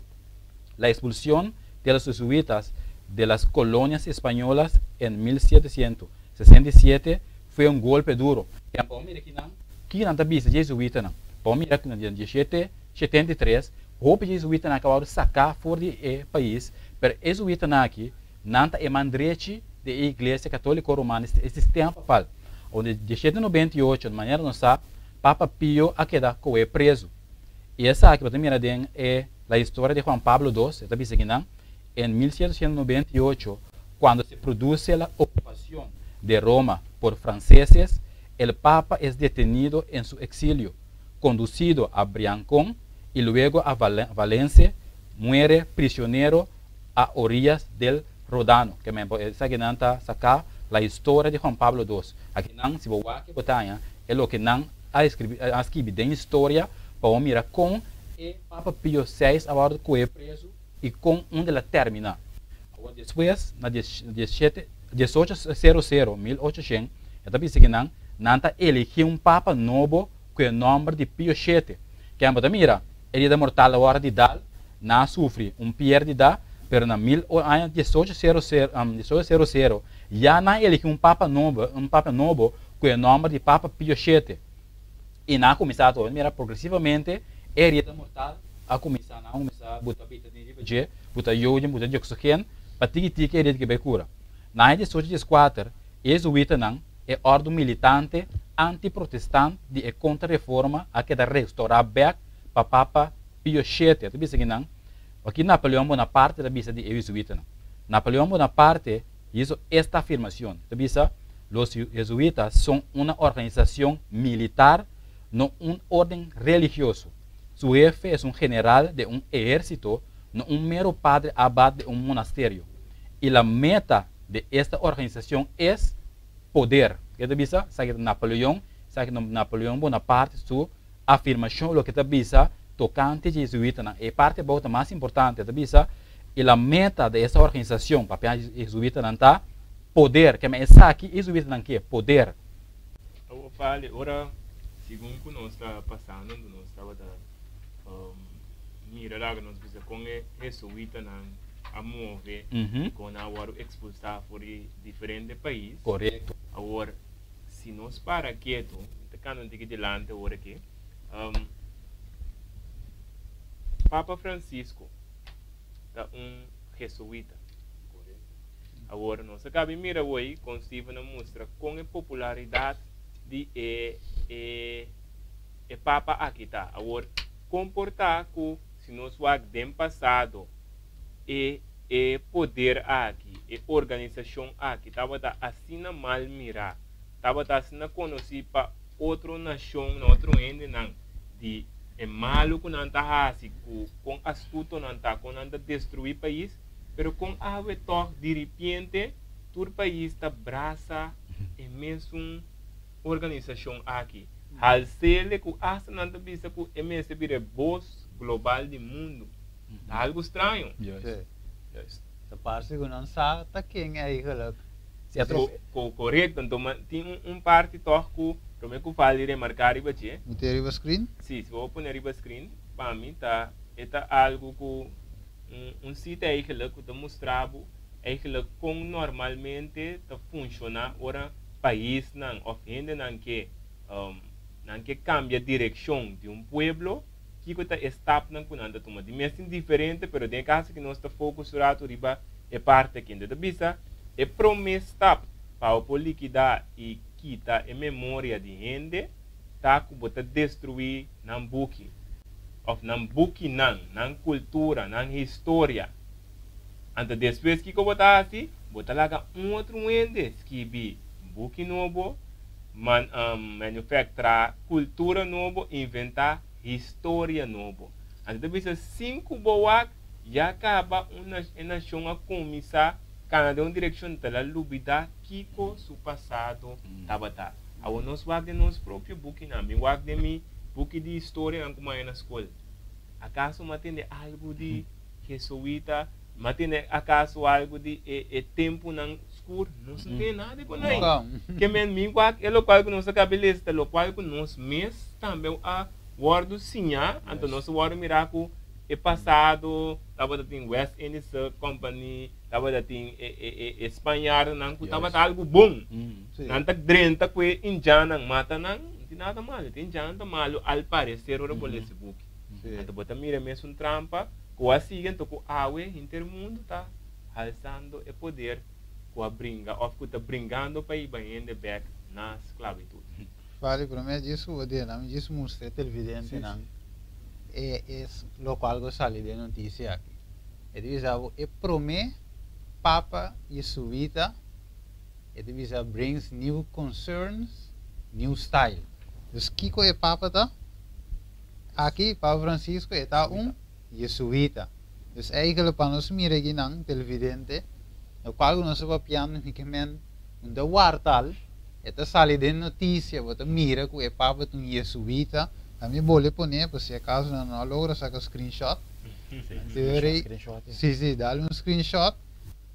S2: La expulsión de los jesuitas de las colonias españolas en 1767 fue un golpe duro. Ki nan ta bisa jesuítanan? Pa mira ku na 1773, hopi jesuítanan a kaba di saka for di e pais, pero jesuítanan aki, nan ta e man drechi di Iglesia Katóliko Romano, e sistema papal. Unda 1798, di manera nos sa, Papa Pio a keda kohe prezu. I esaki, bo ta mira den e La Historia de Juan Pablo II, e ta bisa akinan, en 1798, cuando se produce la ocupación de Roma por franceses, el Papa es detenido en su exilio, conducido a Briancón y luego a Valencia, muere prisionero a orillas del Rodano. Ke men, esakinan ta saka La Historia de Juan Pablo II. Akinan, si bo wak bo ta haña, e loke nan a skirbi, a skirbi den historia, pa mira kon e Papa Pio VI a wòrdu kohe preso i kon unda el a terminá. Awor despues, na 17, 1800, 1800, e ta bisa ku nan, nan ta eligí un papa nobo ku e nòmber di Pio VII. Ke bo ta mira, herida mortal a ora di dal, nan a sufri un pérdida, pero na mil aña 1800, 1800, ya nan a eligí un papa nobo ku e nòmber di Papa Pio VII. I nan a kuminsá mira progresivamente e herida mortal a kuminsá, nan a kuminsá buta bita di riba dje, buta jodium, buta dioxigeno, pa tiki tiki e herida ke bai kura. Na aña 1814, jesuítanan, e orden militante antiprotestant di e kontra-reforma a keda restourá bèk pa Papa Pio VII. Ta bisa nan, aki Napoleon Bonaparte ta bisa di e jesuítanan. Napoleon Bonaparte hizo esta afirmación. Ta bisa, los jesuitas son una organización militar, no un orden religioso. Su jefe es un general de un ejército, no un mero padre abad de un monasterio. Y la meta de esta organización es poder. Ke ta bisa? Sabe Napoleon, sabe Napoleon Bonaparte su afirmashon loke ta bisa. Tocante dje Jezuitanan, e parti abou ta mas importante, ta bisa, E la meta de esta organisacion, papia Jezuitanan, ta poder. Keme esaki Jezuitanan ke, poder.
S3: Awor fali, ora segun ku nos ta pasando, anto nos tabata mira laga nos bisa kon e Jezuitanan a move i kon nan a wòrdu ekspulsá for di diferente pais.
S2: Korekto.
S3: Awor, si nos para ketu, mi ta kanta un tiki dilanti awor aki, Papa Francisco ta un jesuita. Awor nos a kabi mira awoi kon Steven a mustra kon e popularidat di e e e papa aki ta. Awor kon por ta ku si nos wak den pasado e e poder aki, e organisashon aki tabata asina mal mirá, tabata asina konosí pa otro nashon, na otro hendenan, di e malu ku nan ta hasi, ku kon astuto nan ta, kon nan ta destruí pais, pero kon awe tòg diripiente tur pais ta brasa e mesun organisashon aki. Halsele ku asta nan ta bisa ku e mester bira e bos global di mundu. Ta algu straño.
S1: Sí. Ta parse ku nan sa ta ken eigenlijk.
S3: Korekto, anto ma tin un parti tòg ku promé ku fal di remarká riba dje.
S1: Mi tin riba screen?
S3: Sí, si bo pone riba screen, pa mi ta e ta algu ku un sita eigenlijk ku ta mustra bo eigenlijk kon normalmente ta funshoná ora paisnan òf hendenan ke nan ke kambia direkshon di un pueblo, kiko ta e stapnan ku nan ta tuma. Di mes tin diferente, pero den e kaso aki nos ta focus un ratu riba e parti aki. Enton ta bisa e prome stap pa bo por likida i kita e memoria di hende ta ku bo ta destrui nan buki of nan bukinan, nan kultura, nan historia. Anto despues kiko bo ta hasi? Bo ta laga un otro hende skibi buki nobo, man manufactra cultura nobo, inventa historia nobo. Anto ta bisa sin cu bo wak ya caba un e nacion a cuminsa cana den un direccion ta la lubida kico su pasado tabata. Awor nos wak den nos propio bukinan, mi wak den mi buki di historianan cu mi a haya na scol. Acaso mi a tende algo di Jesuita? Mi a tende acaso algo di e e tempunan skur? Nos no tende nada di con ai. Ke men mi wak e locual cu nos a caba lesa ta locual cu nos mes tambe a wordo siña, anto nos a wordo mira cu e pasado tabata tin West Indies Company, tabata tin e e e e Spañardonan cu tabata algo bon. Nan ta drenta cu e indjannan, mata nan, no tin nada malo, te indjannan ta malo al parecer ora bo lesa e buki. Anto bo ta mira mesun trampa ku a sigui anto ku awe henter mundu ta halsando e poder ku a bringa òf ku ta bringando pa hiba hende bèk na sklabitut.
S1: Fali promé djis ku bo dena mi djis mustra e televidentenan e e lokual ku sali den notisia aki. E ta bisa bo e promé papa jesuita e ta bisa brings new concerns, new style. Dus kiko e papa ta? Aki Papa Francisco e ta un Jesuita. Dus eigenlijk pa nos mira akinan, televidente, lokual ku nos ta papiando mi ke men un ta wartal, e ta sali den notisia, bo ta mira ku e Papa ta un Jesuita. A mi bole pone por si acaso nan no a logra saka screenshot. Si si, dal un screenshot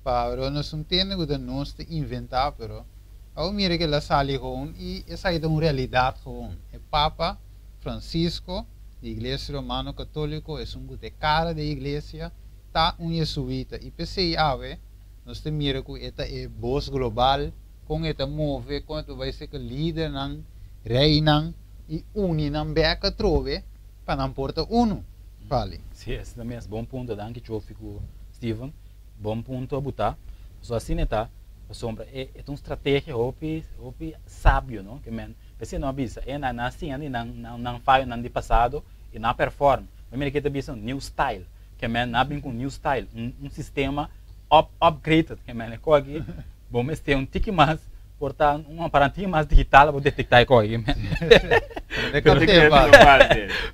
S1: pa nos un tende ku ta nos ta inventa, pero abo mira ke el a sali gewoon i esaki ta un realidat gewoon. E Papa Francisco, di Iglesia Romano Católico, esun cu ta e cara di e iglesia, ta un jesuita y p'esey awe nos ta mira cu e ta e bos global, con e ta move, con e ta bay seca lidernan, reynan y uni nan bek atrobe pa nan por ta uno. Vale.
S2: Si, ese ta mes. Bon punto. Danki Chofi cu Steven. Bon punto a buta. Pasobra asina e ta, pasobra e ta un strategia hopi, hopi sabio, no? Ke men P'esei no a bisa, e nan a siña di nan nan fayonan di pasado i nan a perform. Bo mira ke ta bisa un new style, ke men nan a bin ku un new style, un un sistema up upgraded, ke men e kos aki bo mester un tiki mas por ta un aparatiki mas digital pa bo detektá e kos aki men.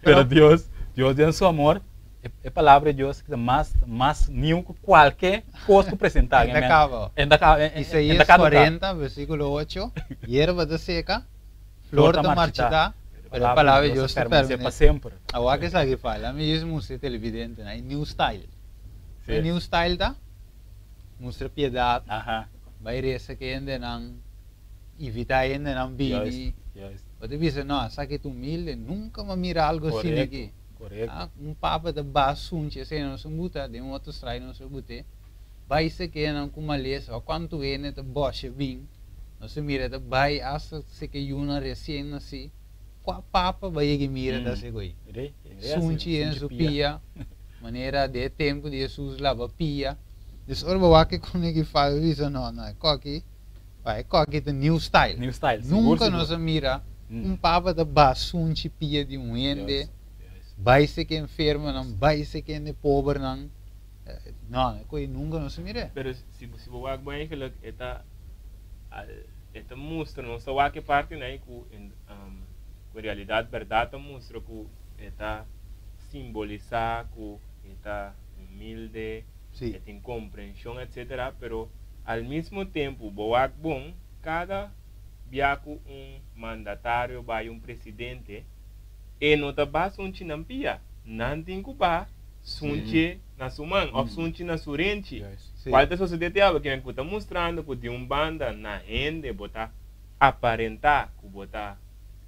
S2: Pero Dios, Dios den su amor E palabra di Dios ta mas mas new ku kualke kos ku presentá.
S1: E ta kaba.
S2: E ta kaba.
S1: Isaías 40, versíkulo 8, Yerba ta seka, flor ta marchitá. Pero e palabra di Dios ta
S2: permanece pa semper.
S1: Awor ke esaki fala, mi djis mustra e televidente nan e new style. E new style ta mustra piedad, bai resa ke hendenan, invita hendenan bini. Bo ta bisa no, esaki ta humilde, nunca mi a mira algo asina aki. Un papa ta baha sunchi esei nos a buta, den un otro strai nos a bute. Bai sekenan ku malesa o kuantu hende ta bòshe bin, nos a mira ta bai asta seke yunan resien nasí. Kua papa bai yega i mira ta hasi ko'i? Sunchi den su pia, manera den e tempu di Hesus laba pia. Dus ora bo wak e kome ki Fabio bisa no, no, e koki, e koki ta new style. Nunka nos a mira un papa ta baha sunchi pia di un hende, bai seke enfermonan, bai seke hende pobernan. No, e koe nunka nos a mir'é.
S3: Pero si si bo wak bon eigenlijk e ta al e ta mustra nos ta wak e parti nan ku en ku en realidad berdad ta mustra ku e ta simbolisa ku e ta humilde, e tin komprenshon etcetera pero al mismo tempo bo wak bon kada bia ku un mandatario bai un presidente e no ta basa un chinan pia nan tin ku ba Sunchi na su man of sunchi na su renchi. Cual ta sosode te awe? Kimen cu ta mustrando cu di un banda na hende bo ta aparenta cu bo ta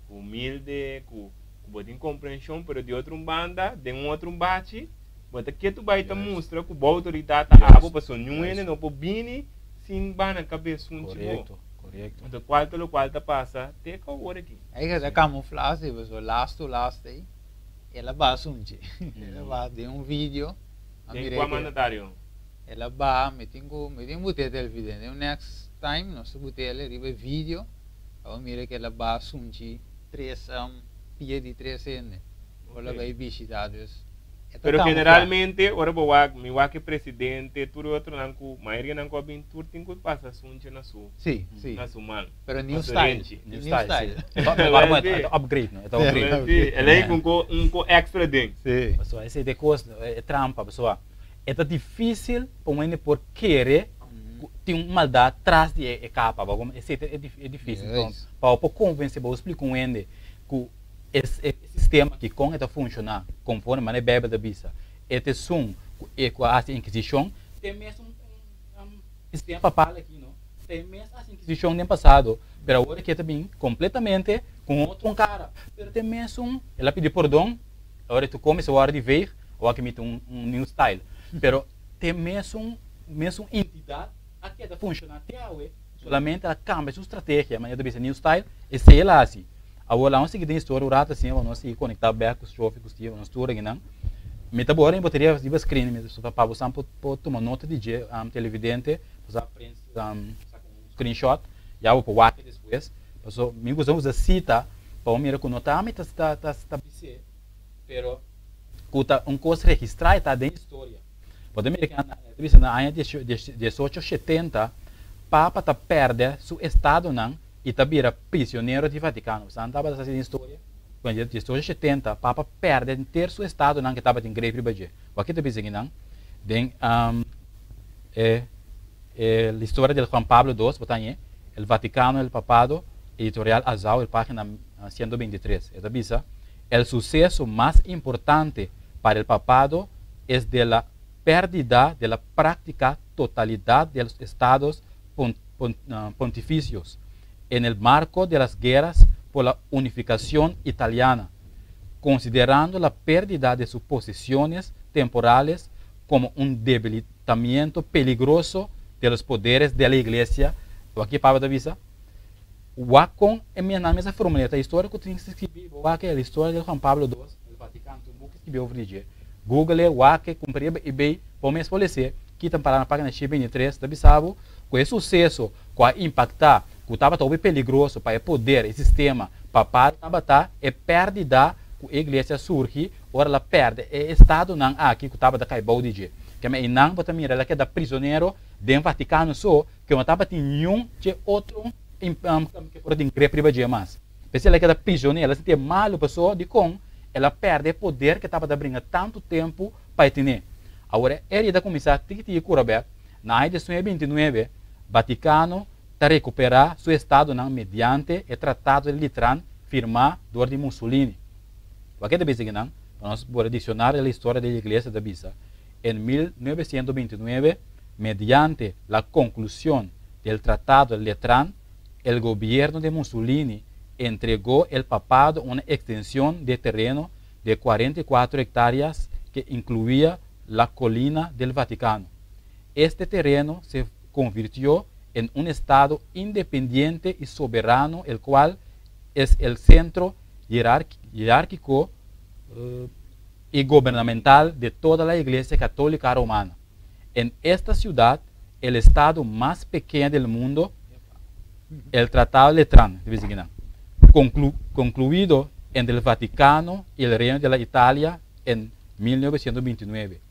S3: humilde, cu bo tin comprension, pero di otro un banda, den un otro un bachi, bo ta ketu bay ta mustra cu bo autoridad ta abo pasobra niun hende no por bini sin bana cabes sunchi bo. Enton cual ta locual ta pasa te cu awor aki.
S1: Ei ta camufla si, pasobra last to last ei. El a baha sunchi. El a baha den un video. A
S3: Den
S1: mira
S3: kua
S1: ke
S3: mandatario?
S1: El a baha, mi tin ku mi tin but'é televidente. Den un next time nos ta but'é el riba e video. A bo mira ke el a baha sunchi tres pia di tres hende. Ora el a bai bishita dus e ta
S3: Pero
S1: kamufla.
S3: generalmente ora bo wak, mi wak e presidente, tur e otronan ku mayorianan ku a bin tur tin ku pasa sunchi na su.
S1: Sí, sí.
S3: Na su man.
S1: Pero new style.
S2: New style, sí. Pero e ta upgrade, no? E ta upgrade.
S3: Sí, el ei ku un ko extra den.
S1: Sí.
S2: Pasobra esei ta e kos, e trampa, pasobra e ta difísil pa un hende por kere ku tin un maldat tras di e kapa, bo komo? Esei ta e difísil. Enton, pa bo por konvensé, pa bo splika un hende ku e sistema aki kon e ta funshoná konforme manera e Beibel ta bisa, e ta esun ku a hasi inkisishon, te mes un Sistema papal aki no ta e mes as Inquisicion den pasado, pero awor aki e ta bin completamente cu un otro cara. Pero ta e mesun, el a pidi pordon, awor e ta come su ora di veeg, awor aki mi ta un new style. Pero ta e mesun, mesun entidad a keda funciona te awe, solamente el a cambia su strategia, manera ta bisa new style, esey el a haci. Awor laga nos sigui den historia un rato asina pa nos sigui conecta bek cu Strofi cu Steven, nos tur akinan. Mi ta bora mi boteria riba screen mi ta pa bosan por tuma nota di dje televidente por sa print saka un screenshot ya bo por wak despues paso mi gusta usa cita pa bo mira cu no ta ami ta ta bis'e pero cu ta un cos registra y ta den historia. Bo ta mira cu ta bisa na aña diesocho shetenta papa ta perde su estadonan y ta bira prisionero di Vaticano. Bosan tabata sa si den historia? Cu na 1870 Papa perde henter su estadonan cu tabatin greep riba dje. Wak ta bisa kinan den e e la historia del Juan Pablo dos, bo ta hañ'e, El Vaticano, el Papado, Editorial Azao, el pagina 123. E ta bisa, El suceso mas importante para el Papado es de la pérdida de la práctica totalidad de los estados pontificios en el marco de las guerras por la unificación italiana, considerando la pérdida de sus posesiones temporales como un debilitamiento peligroso de los poderes de la Iglesia. Wak ki Papa ta bisa? Wak kon e nan mes a formulá ta historia ku tin skibí. Bo wak e la historia del Juan Pablo dos, el Vaticano, tin un buki skibí over di dje. Google e, wak e, kumpra riba eBay, bo mes por les'é. Ki ta pará na página 123 ta bisa bo ku e suseso ku a impaktá ku tabata hopi peligroso pa e poder, e sistema papal tabata e pèrdida ku e iglesia surgi ora el a pèrdè e estadonan aki ku tabata kai bou di dje. Keme einan bo ta mira el a keda prisonero den Vatikano so ke no tabatin niun dje otro ke por a tin grip riba dje mas. P'esei el a keda prisonero, el a sintié malu paso dikon el a pèrdè e poder ke tabata bringa tantu tempu pa e tene. Awor e herida a kuminsá tiki tiki kura bèk. Na aña 1929, Vatikano ta rekuperá su estadonan mediante e Tratado di Litran firmá dor di Mussolini. Wak e ta bisa kinan, pa nos por Diccionario de la Historia de la Iglesia ta bisa, En 1929, mediante la conclusión del Tratado de Letrán, el gobierno de Mussolini entregó el papado una extensión de terreno de 44 hectáreas que incluía la colina del Vaticano. Este terreno se convirtió en un estado independiente y soberano, el cual es el centro jerárquico y gubernamental de toda la Iglesia Católica Romana. En esta ciudad, el estado más pequeño del mundo, el Tratado de Letrán, concluido entre el Vaticano y el Reino de la Italia en 1929.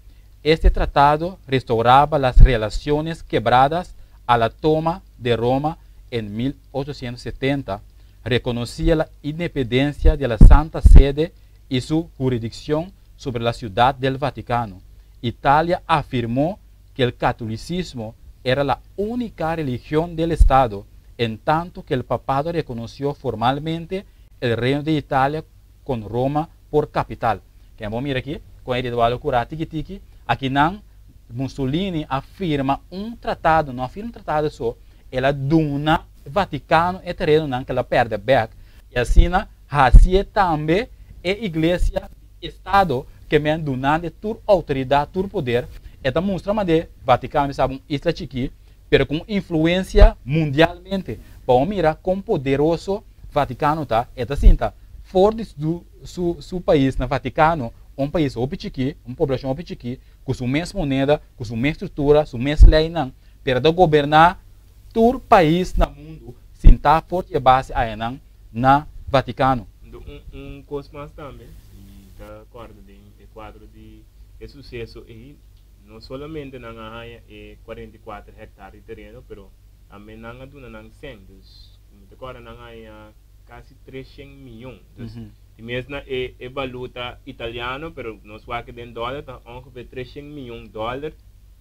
S2: Este tratado restauraba las relaciones quebradas a la toma de Roma en 1870, reconocía la independencia de la Santa Sede y su jurisdicción sobre la ciudad del Vaticano. Italia afirmó que el catolicismo era la única religión del Estado, en tanto que el papado reconoció formalmente el Reino de Italia con Roma por capital. Ke men mira aki, ku e ta kura tiki tiki, akinan Mussolini a firma un tratado, no a firma un tratado so, el a duna Vaticano e terenonan ku el a pèrdè bèk, i asina hasié tambe e iglesia estado ke men dunando tur outoridat, tur poder, e ta mustra manera Vaticano sabe un isla chikí, pero ku influensia mundialmente. Pa mira kon poderoso Vaticano ta, e ta sinta for di su pais na Vaticano, un pais hopi chikí, un poblashon hopi chikí, ku su mes moneda, ku su mes struktura, su mes leinan, pero ta goberná tur pais na mundu, sinta for di base einan na Vaticano.
S3: Un kos mas tambe, si ta kòrda den kuadro di e suseso ei, no solamente nan a haña e 44 hèktar di tereno, pero tambe nan a duna nan 100, dus mi ta kòrda nan a haña kasi 300 mion. Dus di mes na e valuta italiano, pero nos wak den dòler ta ongeveer 300 mion dòler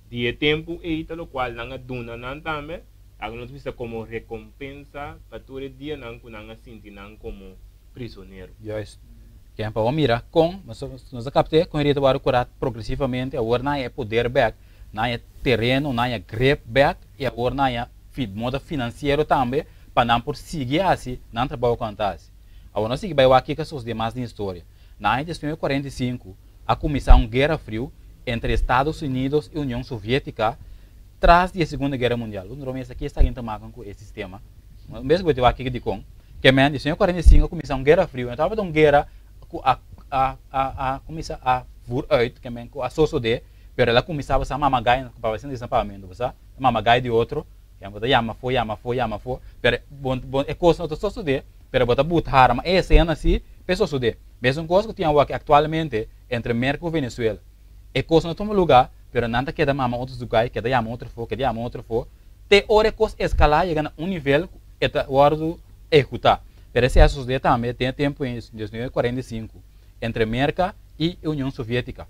S3: di e tempu ei ta lokual nan a duna nan tambe, algu nos bisa komo rekompensa pa tur e dianan ku nan a sinti nan komo prisonero.
S2: Juist. Ke pa mira kon nos a kapta kon e ta wòrdu kurá progresivamente, awor nan e poder bèk, nan e tereno, nan e grip bèk i awor nan e moda finansiero tambe pa nan por sigui hasi nan trabou ku nan ta hasi. Awor nos sigui bai wak kiko a sosodé mas den historia. Na 1945 a kuminsá un guera friu entre Estados Unidos i Union Soviétika tras di e Segundo Guera Mundial. Nos esaki ta ta marka ku e sistema. Mes ku wak di kon ke men 1945 a kuminsá un guera friu. Anto un guera ku a kuminsá a vooruit ke men ku a sosodé, pero el a kuminsá sa mamagai, pa bo sa papiamentu, sa mamagai di otro, ke bo ta yama fo, yama fo, yama fo, pero bon bon e kos no ta sosodé, pero bo ta buta harma e esena si pe sosodé. Mesun kos ku tin awor aktualmente entre Merka i Venezuela. E kos no tuma lugá, pero nan ta keda mama otro lugar, keda yama otro fo, keda yama otro fo. Te ora e kos eskalá yega na un nivel e ta wòrdu ehekutá. Pero esei a sosodé tambe den e tempu en 1945 entre Merka i Union Soviétika.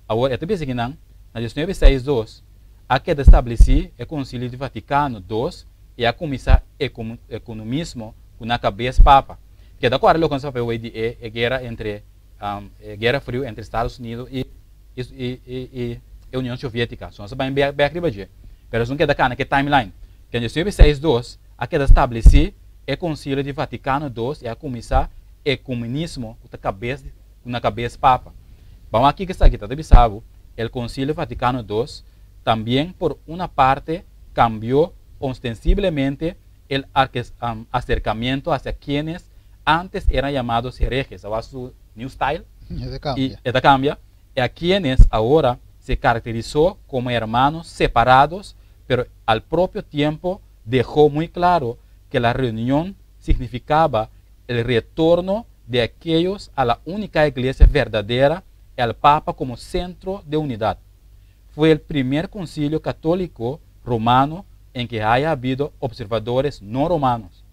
S2: Awor e ta bisa ku nan na 1962 a keda establesí e Konsilio di Vatikano II i a kuminsá ekumenismo ku na kabes Papa. Keda kòrda loke nos a papia di e guera entre e guera friu entre Estados Unidos i Union Soviétika. So nos a bai bèk riba dje. Pero esun keda kana ku e timeline. Ke 1962 a keda establesí e Konsilio di Vatikano II i a kuminsá ekumenismo ku ta kabes na kabes Papa. Ban aki ku esaki ta bisa bo, el Concilio Vaticano II también por una parte cambió ostensiblemente el acercamiento hacia quienes antes eran llamados herejes, awor su new style,
S1: E kambia.
S2: I e kambia, y a quienes ahora se caracterizó como hermanos separados, pero al propio tiempo dejó muy claro que la reunión significaba el retorno de aquellos a la única iglesia verdadera y al Papa como centro de unidad. Fue el primer concilio católico romano en que haya habido observadores no romanos.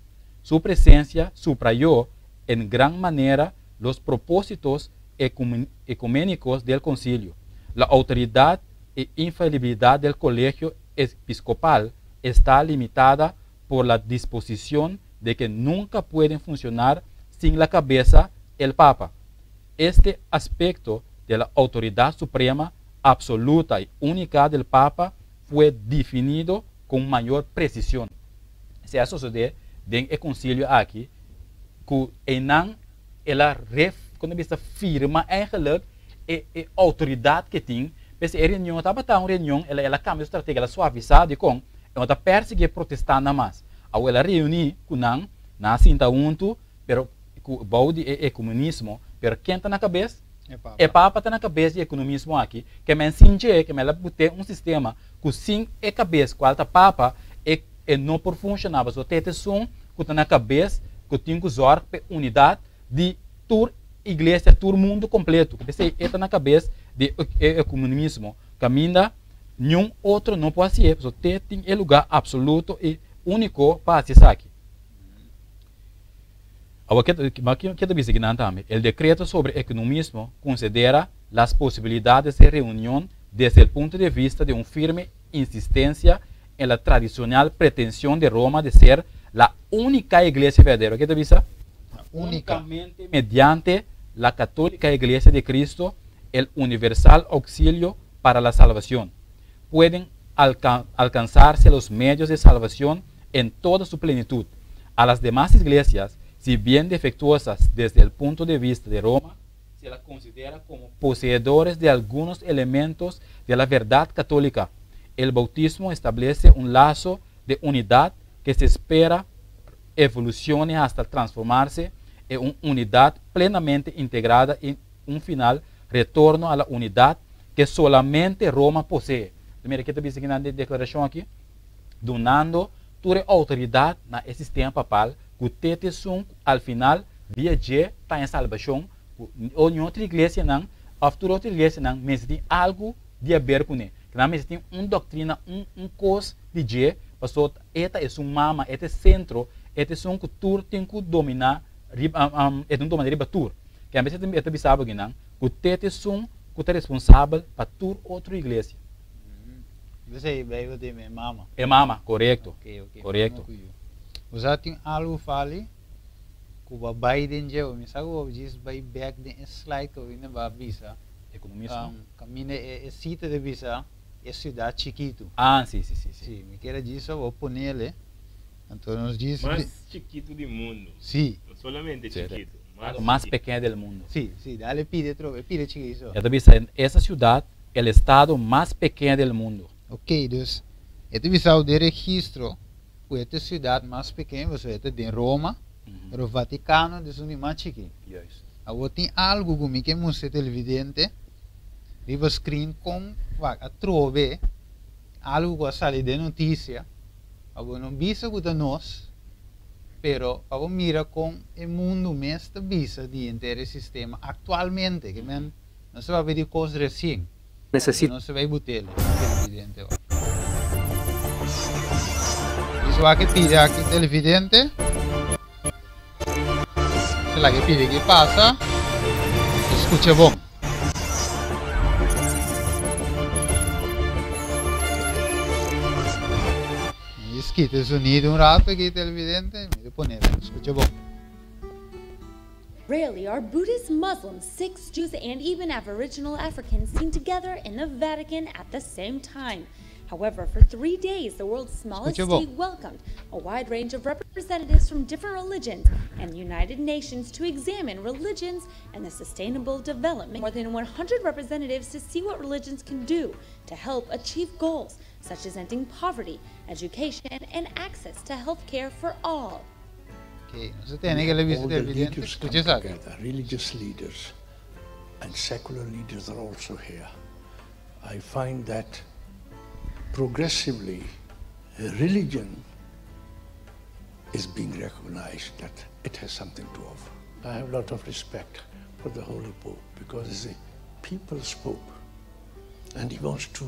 S2: Su presencia subrayó en gran manera los propósitos ecuménicos del concilio. La autoridad e infalibilidad del colegio episcopal está limitada por la disposición de que nunca pueden funcionar sin la cabeza, el Papa. Este aspecto de la autoridad suprema, absoluta y única del Papa fue definido con mayor precisión. Esei a sosodé den e konsilio aki ku einan el a ref, kon ta bisa, firma eigenlijk e e outoridat ku e tin. P'esei e reunion tabata un reunion, el a el a kambia su strategia, el a suavisá dikon e no ta persiguí e protestannan mas. Awor el a reuní ku nan, nan a sinta huntu, pero ku bou di e ekumenismo, pero ken ta na kabes?
S1: E papa.
S2: E papa ta na kabes di ekunomismo aki, ke men sin dje, ke men el a but'é un sistema ku sin e kabes, kual ta papa, e e no por funshoná, pasobra te ta esun ku ta na kabes ku tin ku zòrg pa e unidat di tur iglesia, tur mundu kompletu. P'esei e ta na kabes di e ekumenismo, kaminda niun otro no por hasié, pasobra te tin e lugá apsoluto i úniko pa hasi esaki. Awor, ke ta bisa kinan tambe? El decreto sobre ecumenismo considera las posibilidades de reunión desde el punto de vista de un firme insistencia en la tradicional pretensión de Roma de ser la única iglesia verdadera. Ke ta bisa?
S1: La única.
S2: Únicamente mediante la católica Iglesia de Cristo, el universal auxilio para la salvación, pueden alcanzarse los medios de salvación en toda su plenitud. A las demás iglesias, si bien defectuosas desde el punto de vista de Roma, se las considera como poseedores de algunos elementos de la verdad católica. El bautismo establece un lazo de unidad que se espera evolucione hasta transformarse en una unidad plenamente integrada en un final retorno a la unidad que solamente Roma posee. Mira, ke ta bisa aki den deklarashon aki? Dunando tur e outoridat na e sistema papal ku te ta esun ku al final via dje ta haña salbashon, ku niun otro iglesianan òf tur otro iglesianan mester tin algu di haber kuné, ku nan mester tin un doktrina, un un kos di dje, pasobra e ta esun mama, e ta e sentro, e ta esun ku tur tin ku dominá riba, e tin domina riba tur. Kende e ta bisa bo akinan ku te ta esun ku ta responsabel pa tur otro iglesia.
S1: P'esei Bijbel tin e mama.
S2: E mama, korekto.
S1: Ok, ok.
S2: Korekto.
S1: Mama ku yu. Bo sa tin algu fali ku bo a bai den dje, mi sa ku bo djis bai bek den e slide ku bo a bisa.
S2: Ekonomismo.
S1: Kaminda e sita ta bisa e siudat chikitu.
S2: Ah, si, si, si, si.
S1: Si, mi kier a djis bo ponele, anto nos djis.
S3: Mas chikitu di mundu.
S1: Si.
S3: No solamente chikitu, mas
S2: Lo mas
S3: chikitu.
S2: pekeño del mundo.
S1: Si, si, dale pide atrobe, pide chikitu.
S2: E ta bisa esa siudat El estado mas pekeño del mundo.
S1: Ok, dus e ta bisa den registro ku e ta e siudat mas pekeño pasobra e ta den Roma, pero Vatikano ta esun di mas chikí.
S2: Juist.
S1: Awor tin algu ku mi ke mustra e televidente riba screen kon wak atrobe algu ku a sali den notisia, awor no bisa ku ta nos, pero pa bo mira kon e mundu mes ta bisa di henter e sistema aktualmente, ke men. No se papia di kos resien.
S4: Necesita.
S1: No se bay butele, televidente wak. Dis wak e pidi aki televidente. Se laga e pidi aki pasa. Escucha bon. Mi kita e sonido un rato aki televidente. Mi ta pone, escucha bon.
S5: Rarely are Buddhists, Muslims, Sikhs, Jews, and even Aboriginal Africans seen together in the Vatican at the same time. However, for 3 days, the world's smallest
S1: Scucha bon.
S5: state welcomed a wide range of representatives from different religions and the United Nations to examine religions and the sustainable development. More than 100 representatives to see what religions can do to help achieve goals such as ending poverty, education, and access to health care for all.
S1: Ok, nos a tene ke
S6: All
S1: bisa
S6: the
S1: televidente,
S6: leaders come
S1: skucha esaki.
S6: together, religious leaders and secular leaders are also here. I find that progressively religion is being recognized that it has something to offer. I have a lot of respect for the Holy Pope because he's a people's Pope and he wants to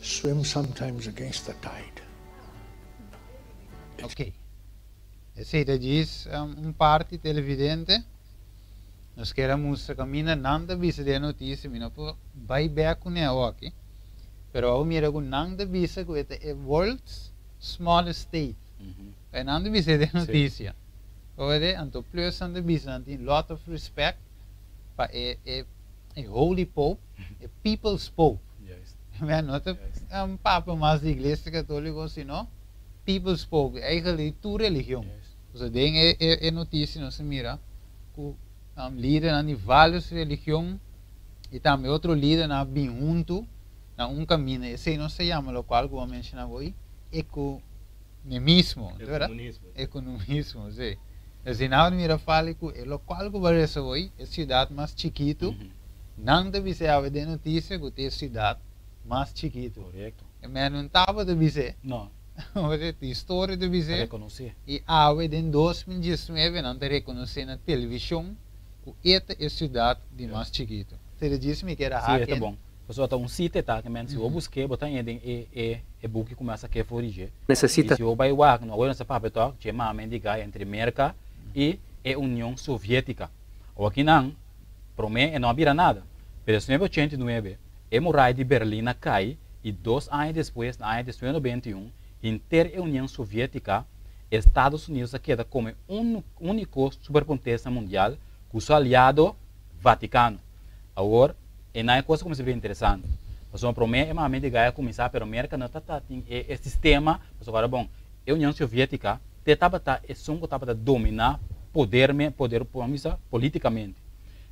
S6: swim sometimes against the tide.
S1: Ok. Esei ta djis un parti televidente. Nos kier a mustra kaminda nan ta bisa den e notisia. Mi no por bai bek kuné awoki. Pero awo mira ku nan ta bisa ku e ta e world's smallest state. Nan ta bisa den e notisia. Ore anto plus nan ta bisa nan tin lot of respect pa e e e Holy Pope, e People's Pope. Men no ta papa mas di Iglesia Catolico sino People's Pope, eigenlijk tur religion. Pasobra den e e noticia nos a mira cu lidernan di varios religion y tambe otro lidernan a bin hunto na un caminda. Esey nos ta yama locual cu bo a menciona hoy ecumenismo, no ta verdad? Ecumenismo, si. Asina bo mira fali cu e locual cu bo a reza hoy, e ciudad mas chikito, nan ta bisa awe den noticia cu ta e ciudad mas chikito.
S2: Correcto.
S1: E men no tabata bis'é.
S2: No.
S1: Ora e historia ta bis'é.
S2: Rekonosé.
S1: I awe den 2019 nan ta rekonosé na televishon ku e ta e siudat di mas chikitu. Seri djis mi kier a
S2: Sí, e ta
S1: haken.
S2: bon. Pasobra ta un sita e ta ke men si bo busk'é bo ta haña den e e e buki ku mi a sak'é for di dje.
S4: Nesesita.
S2: I si bo bai wak no awor nos ta papia tòg dje mama indiká entre Merka i e Union Soviétika. Awor kinan promé e no a bira nada. Pero 1989 E muraya di Berlin a kai i dos aña despues, na aña 1991, henter e Union Soviétika, Estados Unidos a keda komo e úniko superpontesa mundial ku su aliado Vatikano. Awor, einan e kos a kuminsá bira interesante. Pasobra promé e mame di gai a kuminsá, pero Merka no tabata tin e sistema, pasobra ora bon, e Union Soviétika te tabata esun ku tabata dominá poder, poder, polítikamente.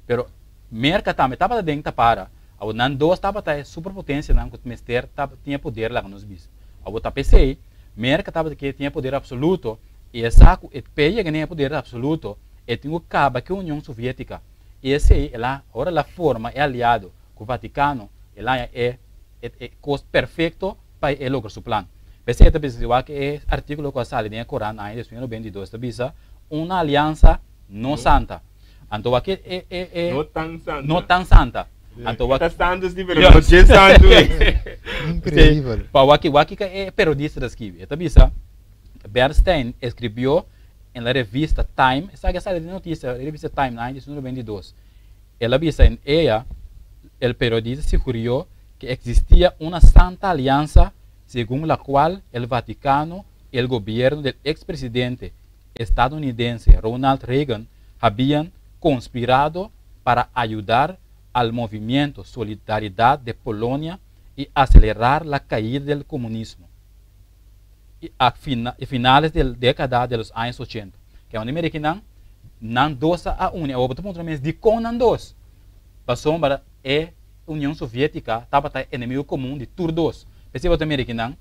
S2: Pero Merka tambe tabata den tapara. Awor nan dos tabata e superpotencianan cu mester tin e poder laga nos bisa. Awor ta p'esey Merka tabata ke tin e poder absoluto y e sa cu e p'e yega den e poder absoluto e tin cu caba cu e Union Sovietica y esey el a ora el a forma e aliado cu Vaticano el a haña e e cos perfecto pa e logra su plan. P'esey e ta bisa si wak e articulo cu a sali den e corant aña 2022 ta bisa una alianza no santa. Anto wak e e e e
S3: No tan santa.
S2: No tan santa. Anto wak
S3: Ta santo si, pero no dje santo.
S1: Increíble.
S2: Pa wak wak kiko e periodista ta skibi. E ta bisa, Bernstein escribió en la revista Time, esaki a sali den noticia, e revista Time na aña 1992. El a bisa en ella, el periodista sugirió que existía una santa alianza según la cual el Vaticano y el gobierno del expresidente estadounidense Ronald Reagan habían conspirado para ayudar al movimiento Solidaridad de Polonia y acelerar la caída del comunismo y a finales de la década de los años 80. Ke unda mira kinan nan dos a uni. Awor bo ta puntra mes dikon nan dos? Pasobra e Union Soviética tabata e enemigo komun di tur dos. P'esei bo ta mira kinan,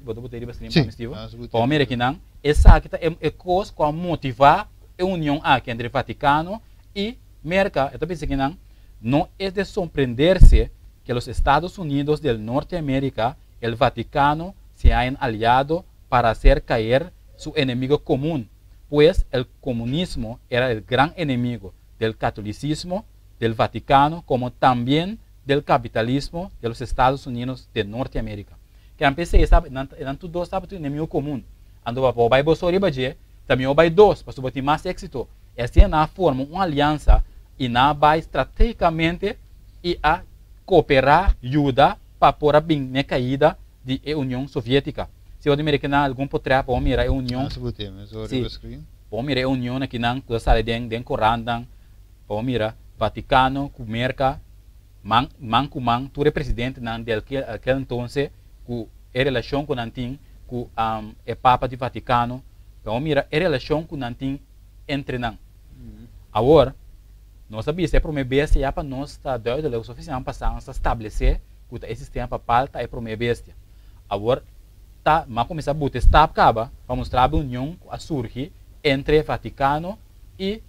S2: bo ta bot'e riba screen pa mi Steven? Pa bo mira kinan, esaki ta e kos ku a motivá e union aki entre Vaticano i Merka. E ta bisa kinan, No es de sorprenderse que los Estados Unidos del Norteamérica, el Vaticano se hayan aliado para hacer caer su enemigo común, pues el comunismo era el gran enemigo del catolicismo del Vaticano como también del capitalismo de los Estados Unidos de Norteamérica. Ke nan p'esei nan nan tur dos tabata un enemigo comun. Anto pa bo bai bo so riba dje, ta mihó bai dos pasobra bo tin mas éxito. E asina nan a forma un aliansa i nan a bai strategicamente i a cooperá, yuda pa por a bin n'e caida di e Union Sovietica. Si bo ta mira kinan algun potrèt pa bo mira e union, si, pa bo mira e union akinan ku ta sali den den corantnan. Pa bo mira, Vaticano cu Merca man man cu man, tur e presidentenan di alkel alkel entonce cu e relacion cu nan tin cu e Papa di Vaticano, pa bo mira e relacion cu nan tin entre nan. Awor, nos a bisa e prome bestia ya pa nos ta duidelijk, so siman pasa nos ta stablece cu ta e sistema papal ta e prome bestia. Awor, ta, mi a cuminsa buta e stap caba pa mustra bo e union cu a surgi entre Vaticano y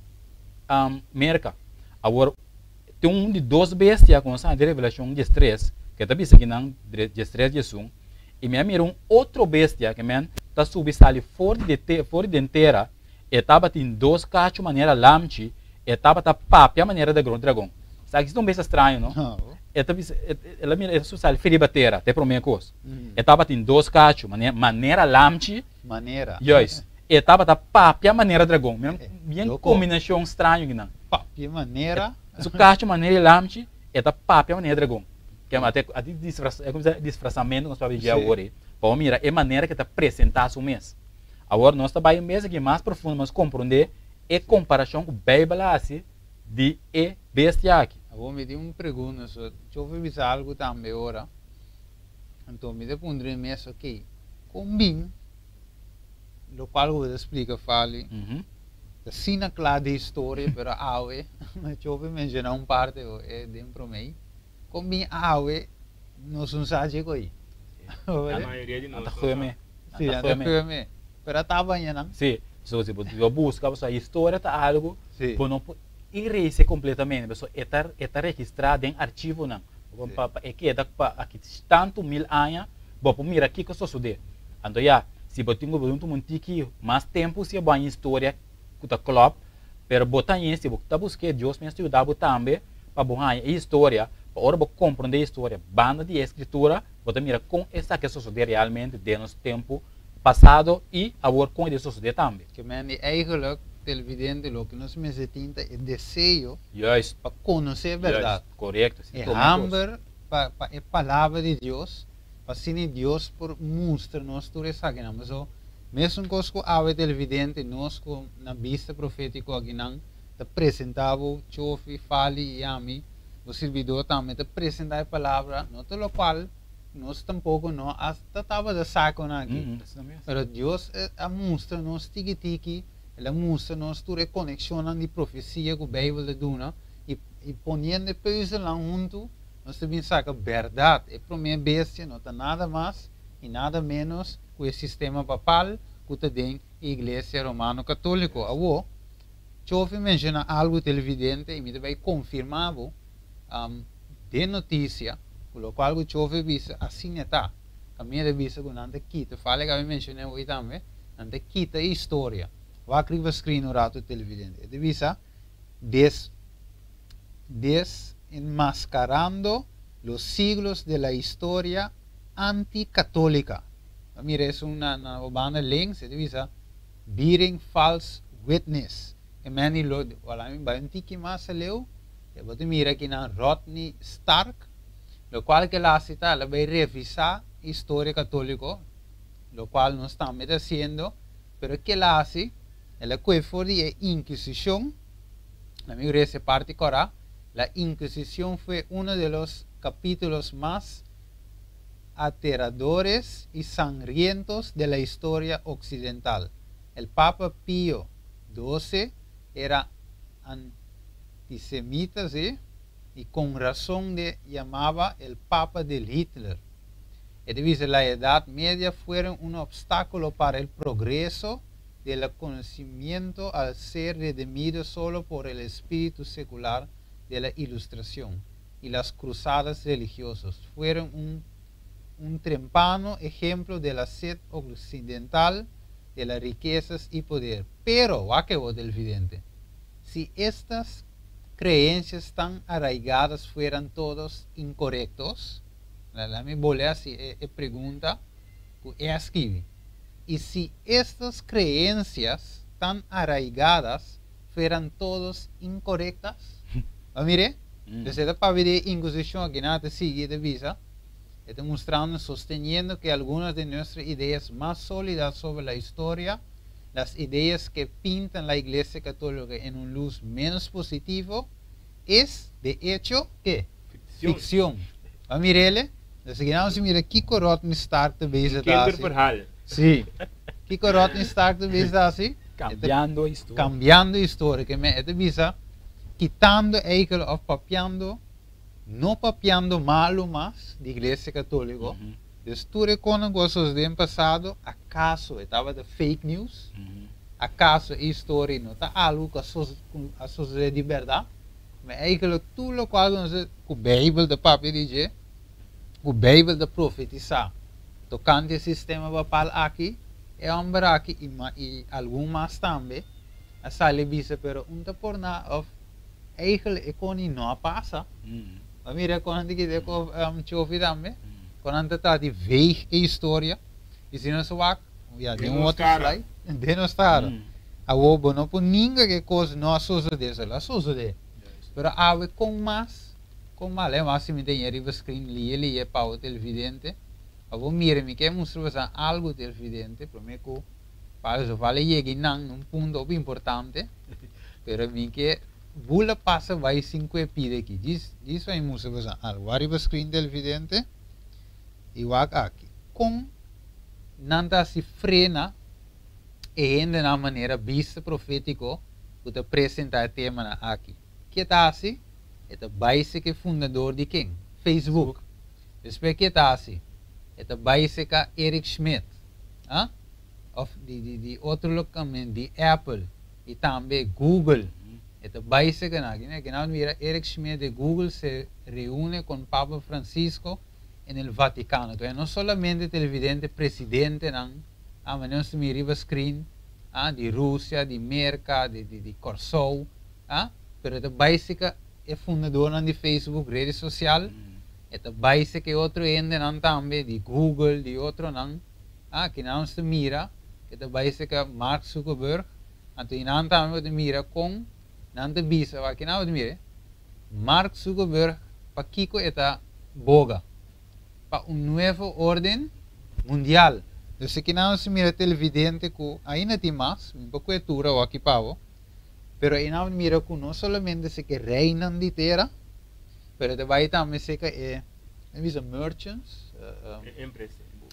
S2: Merka. Awor, tin un di dos bestia ku nos haña den Revelashon 13, ku e ta bisa kinan, 13, 11, I mi a mira un otro bestia ku men ta subi sali for di for di den tera, e tabatin dos kachu manera lamchi, e tabata papia manera dragon. Sa aki ta un bestia straño, no? E ta bisa, el a mira, e ta subi sali for riba tera, ta e promé kos. E tabatin dos kachu manera lamchi.
S1: Manera.
S2: Juist. E tabata papia manera dragon. Mira bien
S1: Loco.
S2: combinacion straño kinan.
S1: Papia manera.
S2: Su cacho manera e lamchi, e ta papia manera dragon. Ke ate ati disfras e cuminsa disfrasamento nos papia dje awor ei. Pa bo mira e manera ke ta presenta su mes. Awor nos ta bay un bes aki mas profundo pa nos comprende E komparashon ku Beibel a hasi di e bestia aki.
S1: Awor mi tin un pregunta, so Chofi bisa algu tambe ora, anto mi ta puntra mi mes, ok, kon bin lokual ku bo ta splika Fali ta asina kla di historia, pero awe, Chofi menshona un parte e den promei, kon bin awe nos un sa dje ko'i?
S3: La mayoria di nos
S2: Nan ta
S3: no sa.
S2: geme.
S1: Sí, nan ta geme. Pero a taba aña nan.
S2: Sí, so si bo buska, pasobra historia ta algu
S1: Sí.
S2: bo no por erase completamente, pasobra e ta e ta registrá den archivonan.
S1: Sí.
S2: Pa pa e keda pa aki tantu mil aña bo por mira kiko sosodé. Anto ya, si bo tin ku bo tuma un tiki mas tempu si bo haña historia ku ta klòp, pero bo ta hañ'é si bo ta busk'é Dios mes ta yuda bo tambe pa bo haña e historia, pa ora bo komprondé e historia banda di e skritura bo ta mira kon esaki a sosodé realmente den nos tempu pasado i awor kon e ta sosodé tambe.
S1: Ke men di eigenlijk, televidente, loke nos mester tin ta e deseo
S2: Juist.
S1: pa konosé e bèrdat.
S2: Juist, korekto.
S1: E hamber pa pa e Palabra di Dios, pa asina Dios por mustra nos tur esakinan. Pasobra mesun kos ku awe, televidente, nos ku na Bista Profétiko akinan ta presentá bo, Chofi, Fali i ami, bo sirbidó tambe ta presentá e Palabra, no ta lokual nos tampoko no a ta tabata sa kon aki. Pero Dios a mustra nos tiki tiki, El a mustra nos tur e konekshonnan di profesia ku Beibel ta duna i i poniendo e pùzelnan huntu nos ta bin saka bèrdat. E promé bestia no ta nada mas i nada ménos ku e sistema papal ku ta den e Iglesia Romano Katóliko. Awor, Chofi menshoná algu televidente i mi ta bai konfirmá bo den notisia ku lokual ku Chofi bisa asina ta. Kaminda ta bisa ku nan ta kita, fala ku ami menshoné hoy tambe, nan ta kita e historia. Wak riba screen un ratu televidente. E ta bisa des desenmascarando los siglos de la historia anticatólica. Bo mira esun na na bo banda links, e ta bisa bearing false witness. E meni lo, wala mi bai un tiki mas aleu, e bo ta mira kinan Rodney Stark, lokual ke el a hasi ta el a bai revisá historia katóliko, lokual nos tambe ta hasiendo, pero ke el a hasi, el a kohe for di e Inkisishon, na mi resa e parti kòrá, La Inquisición fue uno de los capítulos más aterradores y sangrientos de la historia occidental. El Papa Pío XII era antisemita, sí, y con razón le llamaba el Papa del Hitler. E dice, la Edad Media fueron un obstáculo para el progreso del conocimiento al ser redimido solo por el espíritu secular de la Ilustración y las cruzadas religiosas. Fueron un, un trempano ejemplo de la sed occidental de las riquezas y poder. Pero, wak e televidente, si estas creencias tan arraigadas fueran todos incorrectos, laga mi bolbe hasi e, e pregunta ku el a skirbi. Y si estas creencias tan arraigadas fueran todos incorrectas? Ma mira, Entonces, pa di Inquisition aki nan ta sigui ta bisa, ta mustrando, sosteniendo que algunas de nuestras ideas más sólidas sobre la historia, las ideas que pintan la Iglesia Católica en un luz menos positivo, es de hecho, ¿qué?
S3: Ficción.
S1: Ficción. Ma mir'é, dus nos mira kiko Rodney Stark ta bezig ta hasi.
S3: Kinderverhaal.
S1: Sí. Kiko Rodney Stark ta bezig ta hasi.
S2: Cambiando historia.
S1: Cambiando historia. Ke men ta bisa kitando eigenlijk of papiando, no papiando malo mas di Iglesia Katóliko. Dus tur kos den pasado, akaso tabata fake news? Akaso e historia no ta algu ku a sosodé di bèrdat? Ma eigenlijk tur loke nos ku Beibel ta papia di dje, ku Beibel ta profetisá tokante e sistema papal aki, e hòmber aki i, i algun mas tambe, a sali bisa, pero un ta por na of eigenlijk e kos no a pasa. Ma mira kon di ku chofi tambe, kon ta di veeg e historia, i si nos wak, ja, den un otro slide, den nos ta. Awor bo no por ninga ku kos no a sosodé, el a sosodé. Pero awe kon mas, kon mas, e mas mi tin riba screen lie lie pa o televidente. Awor mira, mi ke mustra algu televidente, promé ku Paso vale yega nan un punto hopi importante, pero mi ke bula pasa bai sin ku e pide aki. Djis djis bai mustra boso algu ariba screen televidente i wak aki. Kon nan ta hasi frena e hendenan manera bista profétiko ku ta presentá e temanan aki? Ke ta hasi? E ta bai seka e fundador di ken? Facebook. Despues ke ta hasi? E ta bai seka Eric Schmidt. Ah? Of di di di otro lokamen di Apple i tambe Google. E ta bai seka nan. Aki aki nan mira Eric Schmidt de Google se reúne con Papa Francisco en el Vaticano. Entonces no solamente televidente presidentenan, ah, manera nos ta mira riba screen, ah, di Rusia, di Merca, di di di Kòrsou, ah, pero e ta bai seka e fundadornan di Facebook, rede sosial, e ta bai seka e otro hendenan tambe di Google, di otronan. Ah, kinan nos ta mira ke ta bai seka Mark Zuckerberg, anto i nan tambe bo ta mira kon nan ta bisa, wak kinan bo ta mira, Mark Zuckerberg pakiko e ta boga pa un nuevo orden mundial. Dus kinan nos ta mira televidente ku ainda tin mas, mi por kue tur awor aki pa bo, pero einan bo ta mira ku no solamente seka e reinan di tera, pero e ta bai tambe seka e, mi bisa merchants,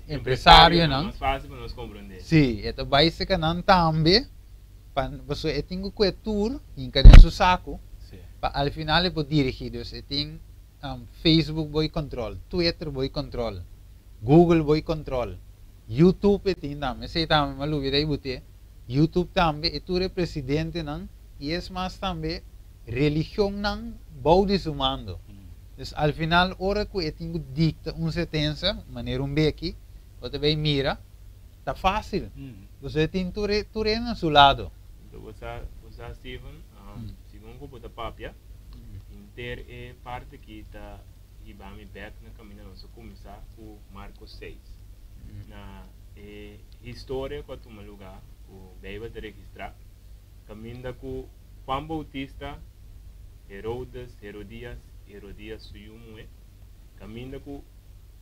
S1: empresarionan.
S3: Mas fácil pa nos comprende.
S1: Sí, e ta bai seka nan tambe, pa, pasobra e tin ku kue tur hinka den su saku, pa al final e por dirigí. Dus e tin Facebook bo i control, Twitter bo i control, Google bo i control, YouTube e tin tambe, esei tambe mi a lubida i but'é, YouTube tambe, e tur e presidentenan i es mas tambe religionnan bou di su mando. Dus al final ora ku e tin ku dikta un sentensia, manera un beki, bo ta bay mira, ta fásil. Pasobra e tin tur e tur e na su lado.
S3: Anto bo sa, bo sa Steven, segun ku bo ta papia, henter e parti aki ta hiba mi bek na kaminda nos a kuminsá ku Marko seis. Na e historia ku a tuma lugá ku Beibel ta registrá, kaminda ku Juan Bautista, Herodes, Herodias, Herodias su yu muhé, kaminda ku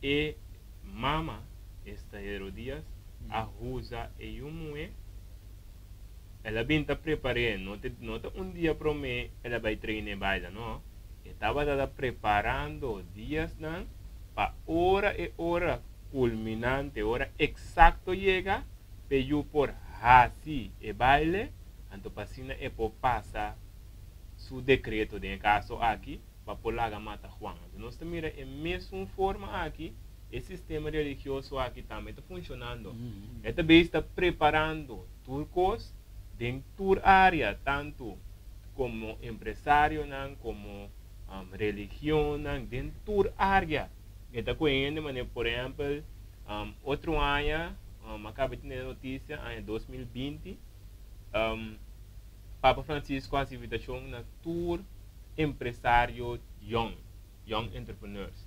S3: e mama, esta Herodias, a huza e yu muhé, el a bin ta prepar'é, no te no ta un dia promé el a bai train'é baila, no, e tabata ta preparando diasnan pa ora e ora kulminante, ora eksakto yega, p'e yu por hasi e baile, anto pa asina e por pasa su dekreto, den e kaso aki, pa por laga mata Juan. Anto nos ta mira e mesun forma aki, e sistema religioso aki tambe ta funshonando. E ta bes ta preparando tur kos den tur área, tantu komo empresarionan, komo religionnan, den tur área. E ta ku hende manera, por ehèmpel, otro aña, a kaba di tene notisia, aña 2020, Papa Francisco hasi invitashon na tur empresario yòn, young entrepreneurs.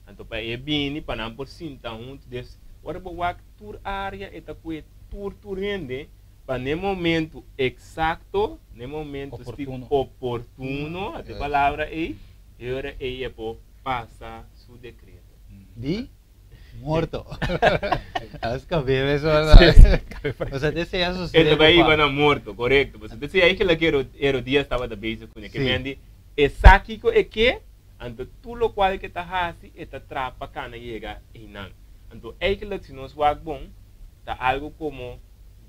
S3: Anto pa e bini pa nan por sinta huntu des ora bo wak tur área e ta kue tur tur hende pa n'e momento eksakto, n'e momento
S2: Oportuno.
S3: oportuno, ata e palabra ei, e ora ei e por pasa su dekreto.
S1: Di Morto. A scapé eso. O sea, te sea
S3: sucede. E ta iba na morto, correcto. Pasobra te sea eigenlijk Herodías tabata bezig kuné. Ke men di, e sa kiko e ke, anto tur lokual ke ta hasi, e ta trapa kana yega einan. Anto eigenlijk si nos wak bon, ta algo komo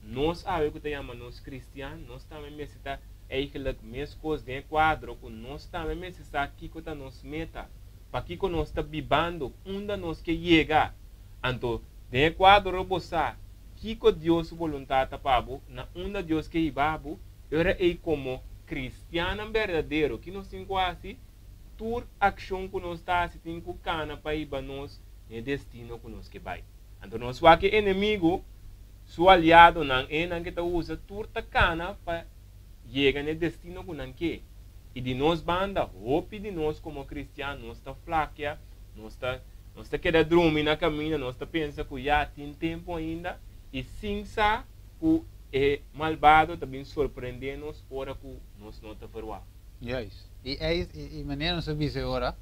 S3: nos awe ku ta yama nos kristian, nos tambe mester ta eigenlijk meskos den e kuadro ku nos tambe mester sa kiko ta nos meta. Pakiko nos ta bibando? Unda nos ke yega? Anto, den e kuadro bo sa kiko Dios su boluntat ta pa bo, na unda Dios ke hiba bo, e ora ei komo kristiannan berdadero, ki nos tin ku hasi? Tur akshon ku nos ta hasi tin ku kana pa hiba nos na e destino ku nos ke bai. Anto nos wak e enemigu, su aliadonan, enan ke ta usa tur ta kana pa yega na e destino ku nan ke. I di nos banda, hopi di nos komo kristian nos ta flakia, nos ta nos ta keda drumi na kaminda, nos ta pensa ku ya tin tempu ainda i sin sa ku e malbado ta bin sorprendé nos ora ku nos no ta verwagt.
S1: Juist. I ei i manera nos a bisa e ora,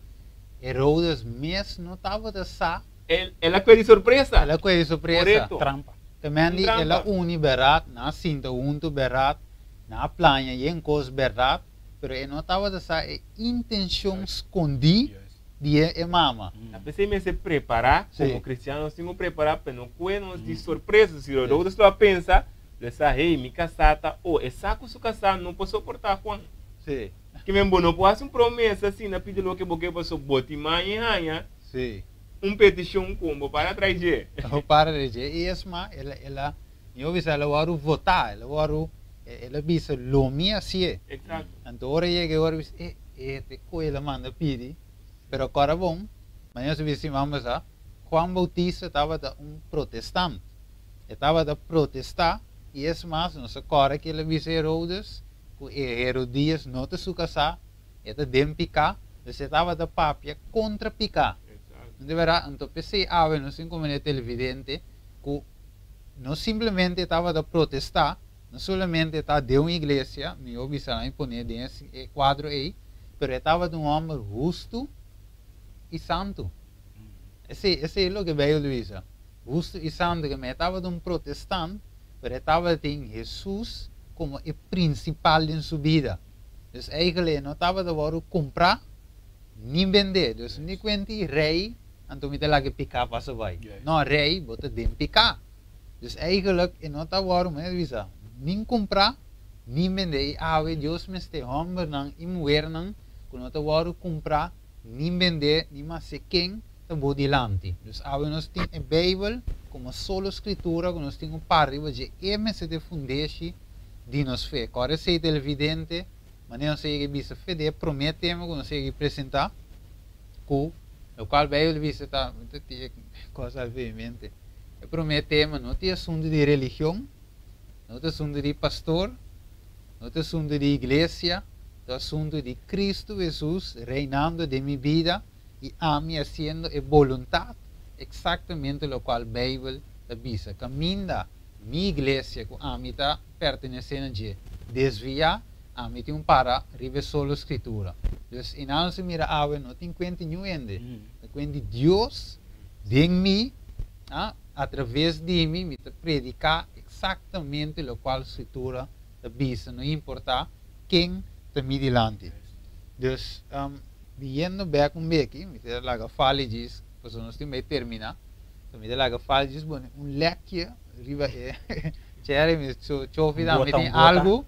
S1: Herodes mes no tabata sa.
S3: El a kue di sorpresa.
S1: El a kue di sorpresa.
S3: Korekto.
S2: Trampa.
S1: Ke men
S3: Un
S1: di el a
S3: trampa.
S1: uni bèrdat, nan a sinta huntu bèrdat, nan a plania yen kos bèrdat, pero e no tabata sa e intenshon skondí di e mama.
S3: Ta p'esei mester prepará, komo kristiano nos tin ku prepará pa no kue nos di sorpresa. Si Herodes lo a pensa, lo e sa, Hey, mi kasá ta o e sa ku su kasá no por soportá Juan. Ke men bo no por hasi un promesa asina pidi loke bo ke paso bo tin maña i haña un petishon kon bo para trai dje.
S1: Bo para trai dje. I esma el el a, mi a bisa el a wòrdu votá, el a wòrdu, el a bisa lo mi hasié. Anto ora yega e ora bisa, e, e te ku el a manda pidi, pero kòrda bon, manera nos a bisa siman pasá, Juan Bautista tabata un protestant. E tabata protestá i es mas nos a kòrda ku el a bisa Herodes ku e Herodias no ta su kasá, e ta den piká, dus e tabata papia kontra piká. No ta bèrdat? Anto p'esei awe nos tin komo e televidente ku no simplemente e tabata protestá, no solamente e ta den un iglesia, mihó bisa nan i pon'é den e kuadro ei, pero e tabata un hòmber hustu i santu. Esei, esei loke Beibel ta bisa. Hustu i santu, ke men e tabata un protestant, pero e tabatin Hesus komo e prinsipal den su bida. Dus eigenlijk e no tabata wòrdu kumprá ni bendé. Dus ni kuenti rei, anto mi ta laga e piká pasa bai. No, rei, bo ta den piká. Dus eigenlijk e no ta wòrdu, mi a bisa, nin kumprá ni bendé. I awe Dios mester hòmbernan i muhernan ku no ta wòrdu kumprá ni bendé ni mase ken ta bo dilanti. Dus awe nos tin e Beibel komo solo skritura ku nos tin ku para riba dje. E mester ta e fundeshi di nos fe. Kòrda esei televidente, manera nos a yega bisa fe den e promé tema ku nos a yega presentá, ku lokual Beibel bisa ta, mi ta tin e kos al den mi mente, e promé tema no tin asuntu di religion, no ta asuntu di pastor, no ta asuntu di iglesia, ta asuntu di Kristu Hesus reinando den mi bida i ami hasiendo e boluntat eksaktamente lokual Beibel ta bisa. Kaminda mi iglesia ku ami ta pertenesé na dje desviá, ami tin un para riba e solo Skritura. Dus i nan nos a mira awe no tin kuenta niun hende, ta kuenta di Dios den mi, atraves di mi, mi ta prediká eksaktamente lokual Skritura ta bisa, no importá ken ta mi dilanti. Dus, biyendo bek un beki, mi ta laga fali djis, pasobra nos tin bai terminá, so mi ta laga fali djis pone un lekje riba e cherry, mi chofi tambe tin algu,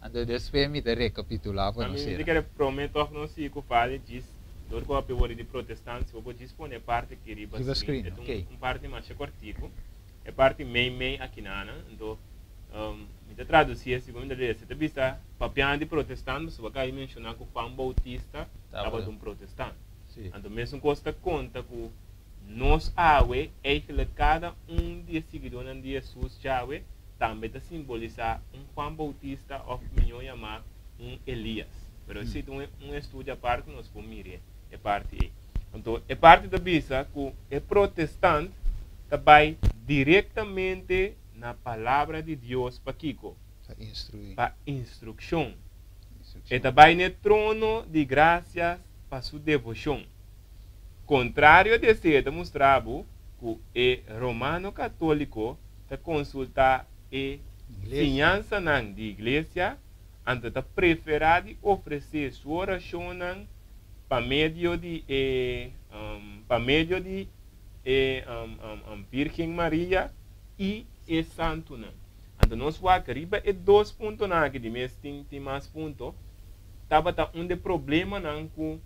S1: anto despues mi ta rekapitulá pa nos
S3: Ami
S1: sera.
S3: mi kere prome tòg nos sigui ku fali djis, dor ku hopi wòrdu di protestant, si bo por djis pone e parti aki riba
S1: Riba
S3: screen,
S1: screen,
S3: e ta
S1: ok.
S3: un parti masha kòrtiku. E parti mei mei akinanan, anto mi ta tradusi e segun mi ta lesa. E ta bisa, Papiando di protestant, pasobra bo a kai menshoná ku Juan Boutista tabata un protestant. Anto mesun kos ta konta ku nos awe, eigentlik kada un di e siguidónan di Hesus djawe tambe ta simbolisá un Juan Boutista òf mihó yamá un Elias. Pero esei ta un estudio apart ku nos por mira e parti ei. Anto e parti ta bisa ku e protestant ta bai direktamente na Palabra di Dios pa kiko?
S1: Pa instruí.
S3: Pa instrukshon. E ta bai n'e trono di grasia pa su devoshon. Kontrario di esei e ta mustra bo ku e romano katóliko ta konsultá e siñansanan di iglesia, anto ta preferá di ofresé su orashonnan pa medio di e pa medio di e Virgen Maria i e santunan. Anto nos wak riba e dos puntonan aki, di mes tin tin mas punto, tabata un de problemanan ku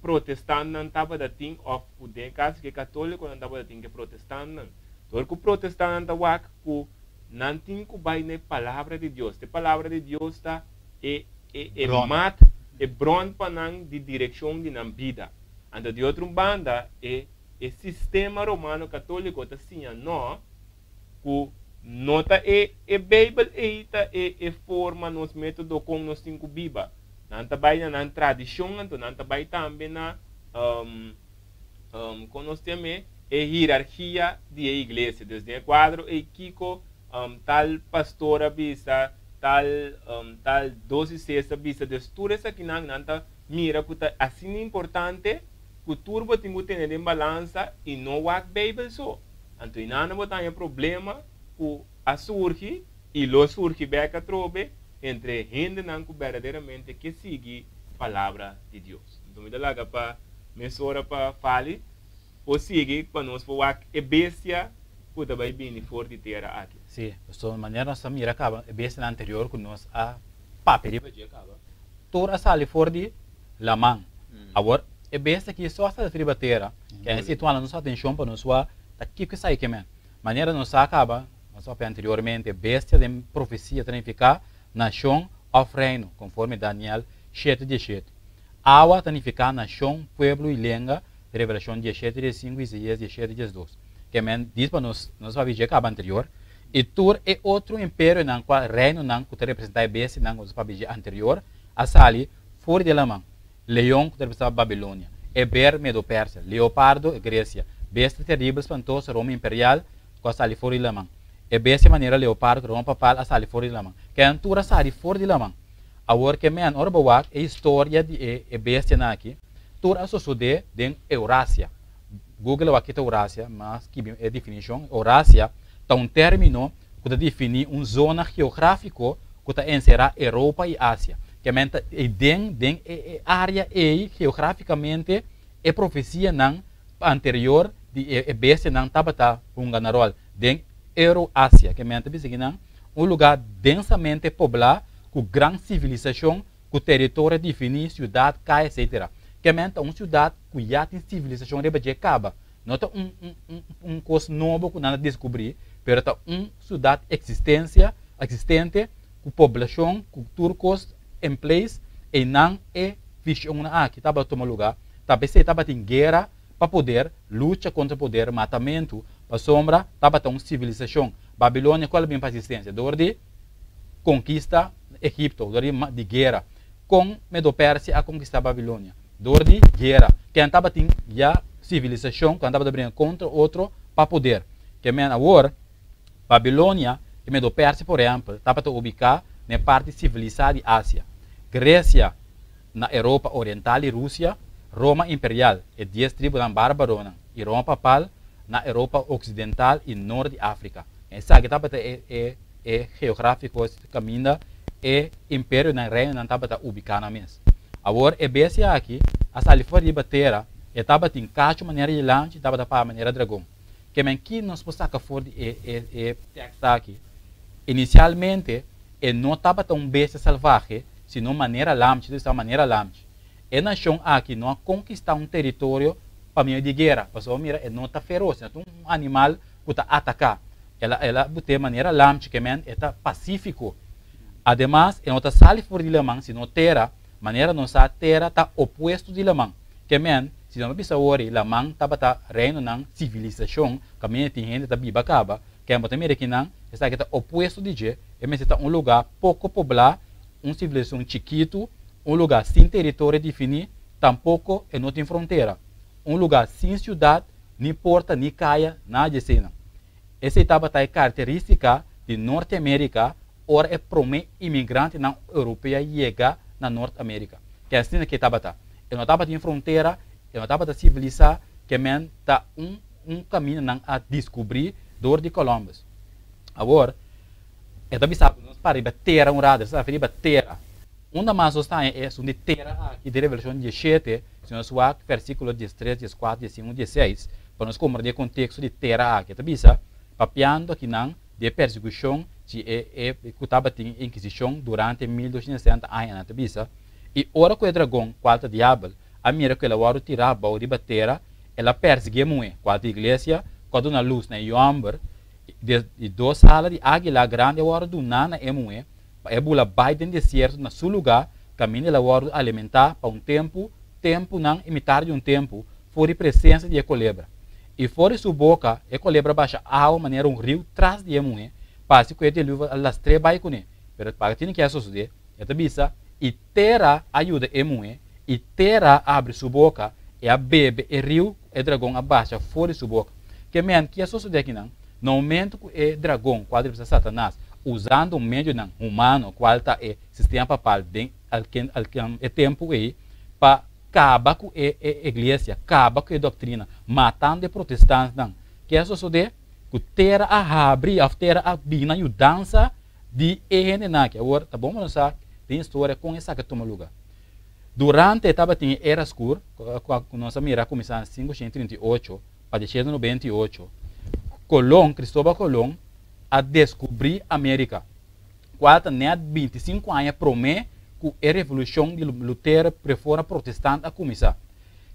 S3: protestantnan tabata tin òf ku den kaso ku e katólikonan tabata tin ku e protestantnan. Dor ku protestantnan ta wak ku nan tin ku bai na e Palabra di Dios. E Palabra di Dios ta e e e mat, e bron pa nan di direkshon di nan bida. Anto di otro un banda e e sistema romano katóliko ta siña no ku no ta e e Beibel ei ta e e forma nos método kon nos tin ku biba. Nan ta bai na nan tradishon anto nan ta bai tambe na kon nos tin e e hierarkia di e iglesia. Dus den e kuadro ei kiko tal pastor a bisa, tal tal dos i ses a bisa. Dus tur esakinan nan ta mira ku ta asina importante ku tur bo tin ku tene den balansa i no wak Beibel so. Anto i nan bo ta haña problema. ku a surgi i lo surgi bèk atrobe entre hendenan ku berdaderamente ke sigui Palabra di Dios. Anto mi ta laga pa mesora pa Fali por sigui pa nos por wak e bestia ku ta bai bini for di tera aki.
S2: Sí, pasobra manera nos a mira kaba e bestianan anterior ku nos a papia riba dje kaba, tur a sali for di laman. Awor, e bestia aki so a sali riba tera, ke a situá nos atenshon pa nos wak ta kiko esaki ke men. Manera nos sa kaba, nos a papia anteriormente, bestia den profesia ta nifiká nashon òf reino, konforme Daniel shete diesshete. Awa ta nifiká nashon, pueblo i lenga, Revelashon diesshete diesinku, Isaías diesshete diesdos. Ke men dis pa nos, nos papia dje kaba anterior, i tur e otro imperionan kua reinonan ku ta representá e bestianan ku nos papia dje anterior a sali for di e laman. Leon ku ta representá Babilonia, e ber Medo-Persia, leopardo e Gresia, bestia teribel spantoso Roma imperial ku a sali for di laman. E bestia manera leopardo Roma papal a sali for di laman. Ke nan tur a sali for di laman. Awor ke men ora bo wak e historia di e e bestianan aki, tur a sosodé den Eurasia. Google a wak ki ta Eurasia, mas skibi e definishon. Eurasia ta un término ku ta definí un zona geográfiko ku ta enserá Europa i Asia. Ke men ta ei den den e e área ei geográfikamente e profesianan anterior di e e bestianan tabata hunga na ròl den Euroasia. Ke men ta bisa kinan un lugá densamente poblá ku gran sivilisashon ku teritorio definí, siudat, kaya, etcetera. Ke men ta un siudat ku ya tin sivilisashon riba dje kaba. No ta un un un un kos nobo ku nan a deskubrí, pero ta un siudat eksistensia, eksistente, ku poblashon, ku tur kos en place, einan e vishonnan aki tabata tuma lugá. Ta p'esei tabatin guera pa poder, lucha kontra poder, matamentu, pasobra tabata un sivilisashon. Babilonia kual a bin pa eksistensia? Dor di konkista Egipto, dor di di guera. Kon Medo-Persia a konkistá Babilonia? Dor di guera. Ken tabatin ya sivilisashon ku nan tabata bringa kontra otro pa poder. Ke men awor, Babilonia i Medo-Persia, por ehèmpel, tabata ubiká na e parti sivilisá di Asia. Gresia na Europa Oriental i Rusia, Roma Imperial, e dies tribunan bárbaronan, i Roma Papal na Europa Oksidental i nort di Afrika. Esaki tabata e e e geográfiko kaminda e imperionan, reinonan tabata ubiká nan mes. Awor e bestia aki a sali for riba tera, e tabatin kachu manera di lanchi i tabata para manera dragon. Ke men ki nos por saka for di e e e tekst aki? Inisialmente e no tabata un bestia salvahe, sino manera lamchi, ta bisa manera lamchi. E nashon aki no a konkistá un teritorio pa medio di guera, pasobra mira e no ta feros, e no ta un animal ku ta ataká. El a el a but'é manera lamchi, ke men e ta pasífiko. Ademas, e no ta sali for di laman, sino tera, manera nos sa tera ta opuesto di laman. Ke men, si nos a bisa awor ei, laman tabata reinonan, sivilisashon, kaminda tin hende ta biba kaba, ken bo ta mira kinan, esaki ta opuesto di dje, e mester ta un lugá poko poblá, un sivilisashon chikitu, un lugá sin teritorio definí, tampoko e no tin frontera, un lugá sin siudat, ni porta, ni kaya, nada di eseinan. Esei tabata e karakterístika di Norteamérika ora e promé imigrantenan europeo a yega na Nort Amérika. Ke asina ke tabata. E no tabatin frontera, e no tabata sivilisá, ke men ta un un kaminda nan a diskubrí dor di Columbus. Awor, e ta bisa ku nos para riba tera un rato, esaki riba tera. Unda mas nos ta haña e asuntu di tera aki den Revelashon diesshete, si nos wak versíkulo diestres, dieskuater, diesinku, diesseis, pa nos komprendé e konteksto di tera aki. E ta bisa, papiando akinan di e persekushon di e e ku tabatin e Inkisishon durante 1260 añanan, ta bisa, I ora ku e dragon, kual ta Diabel, a mira ku el a wòrdu tirá bou riba tera, el a persiguí e muhé, kual ta iglesia, ku a duna lus na e yòmber, i dos hala di águila grandi a wòrdu duná na e muhé, pa e bula bai den desierto na su lugá, kaminda el a wòrdu alimentá pa un tempu, tempunan i mitar di un tempu, for di presensia di e kolebra. I for di su boka e kolebra basha awa manera un riu tras di e muhé, parse ku e diluvio a lastr'é bai kuné. Pero pa tin ke a sosodé, e ta bisa, I tera a yuda e muhé, i tera a habri su boka, i a bebe e riu ku e dragon a basha for di su boka. Ke men, ki a sosodé akinan? Na momento ku e dragon, kual ta representá Satanas, usando medionan humano, kual ta e sistema papal den e tempu ei, pa kaba ku e iglesia, kaba ku e doktrina, matando e protestantnan, ke a sosodé? Ku tera a habri òf tera a bini na yudansa di e hendenan aki. Awor, ta bon pa nos sa den historia kon esaki a tuma luga. Durante e tabatin e era skur, ku nos a mira a kuminsá na 538 pa 1698, Colón, Cristóbal Colón, a deskubrí Amérika, kual ta nèt 25 aña promé ku e revolushon di Lutero, Reforma Protestant, a kuminsá.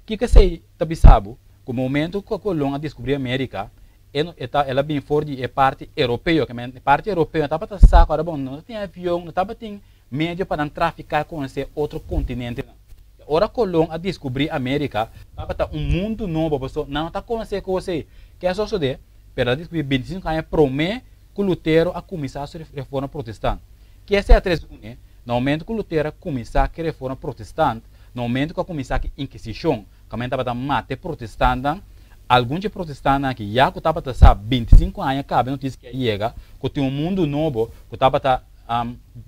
S2: Kiko esei ta bisa bo? Ku momentu ku Colón a deskubrí Amérika, e no e ta el a bin for di e parti europeo, ke men e parti europeo no tabata sa ku ora bon no tabatin avion, no tabatin medio pa nan trafiká konosé otro kontinentenan. Ora Colón a deskubrí Amérika, tabata un mundu nobo pasobra nan no ta konosé kos ei. Ke a sosodé? Pero el a deskubrí 25 aña promé ku Lutero a kuminsá su Reforma Protestant. Ke esei a trese kuné? Na momentu ku Lutero a kuminsá ku e Reforma Protestant, na momentu ku a kuminsá ku e Inkisishon, Kaminda tabata mata e protestantnan. Algun dje protestantnan aki ya ku tabata sa 25 aña kaba e notisia ke a yega ku tin un mundu nobo ku tabata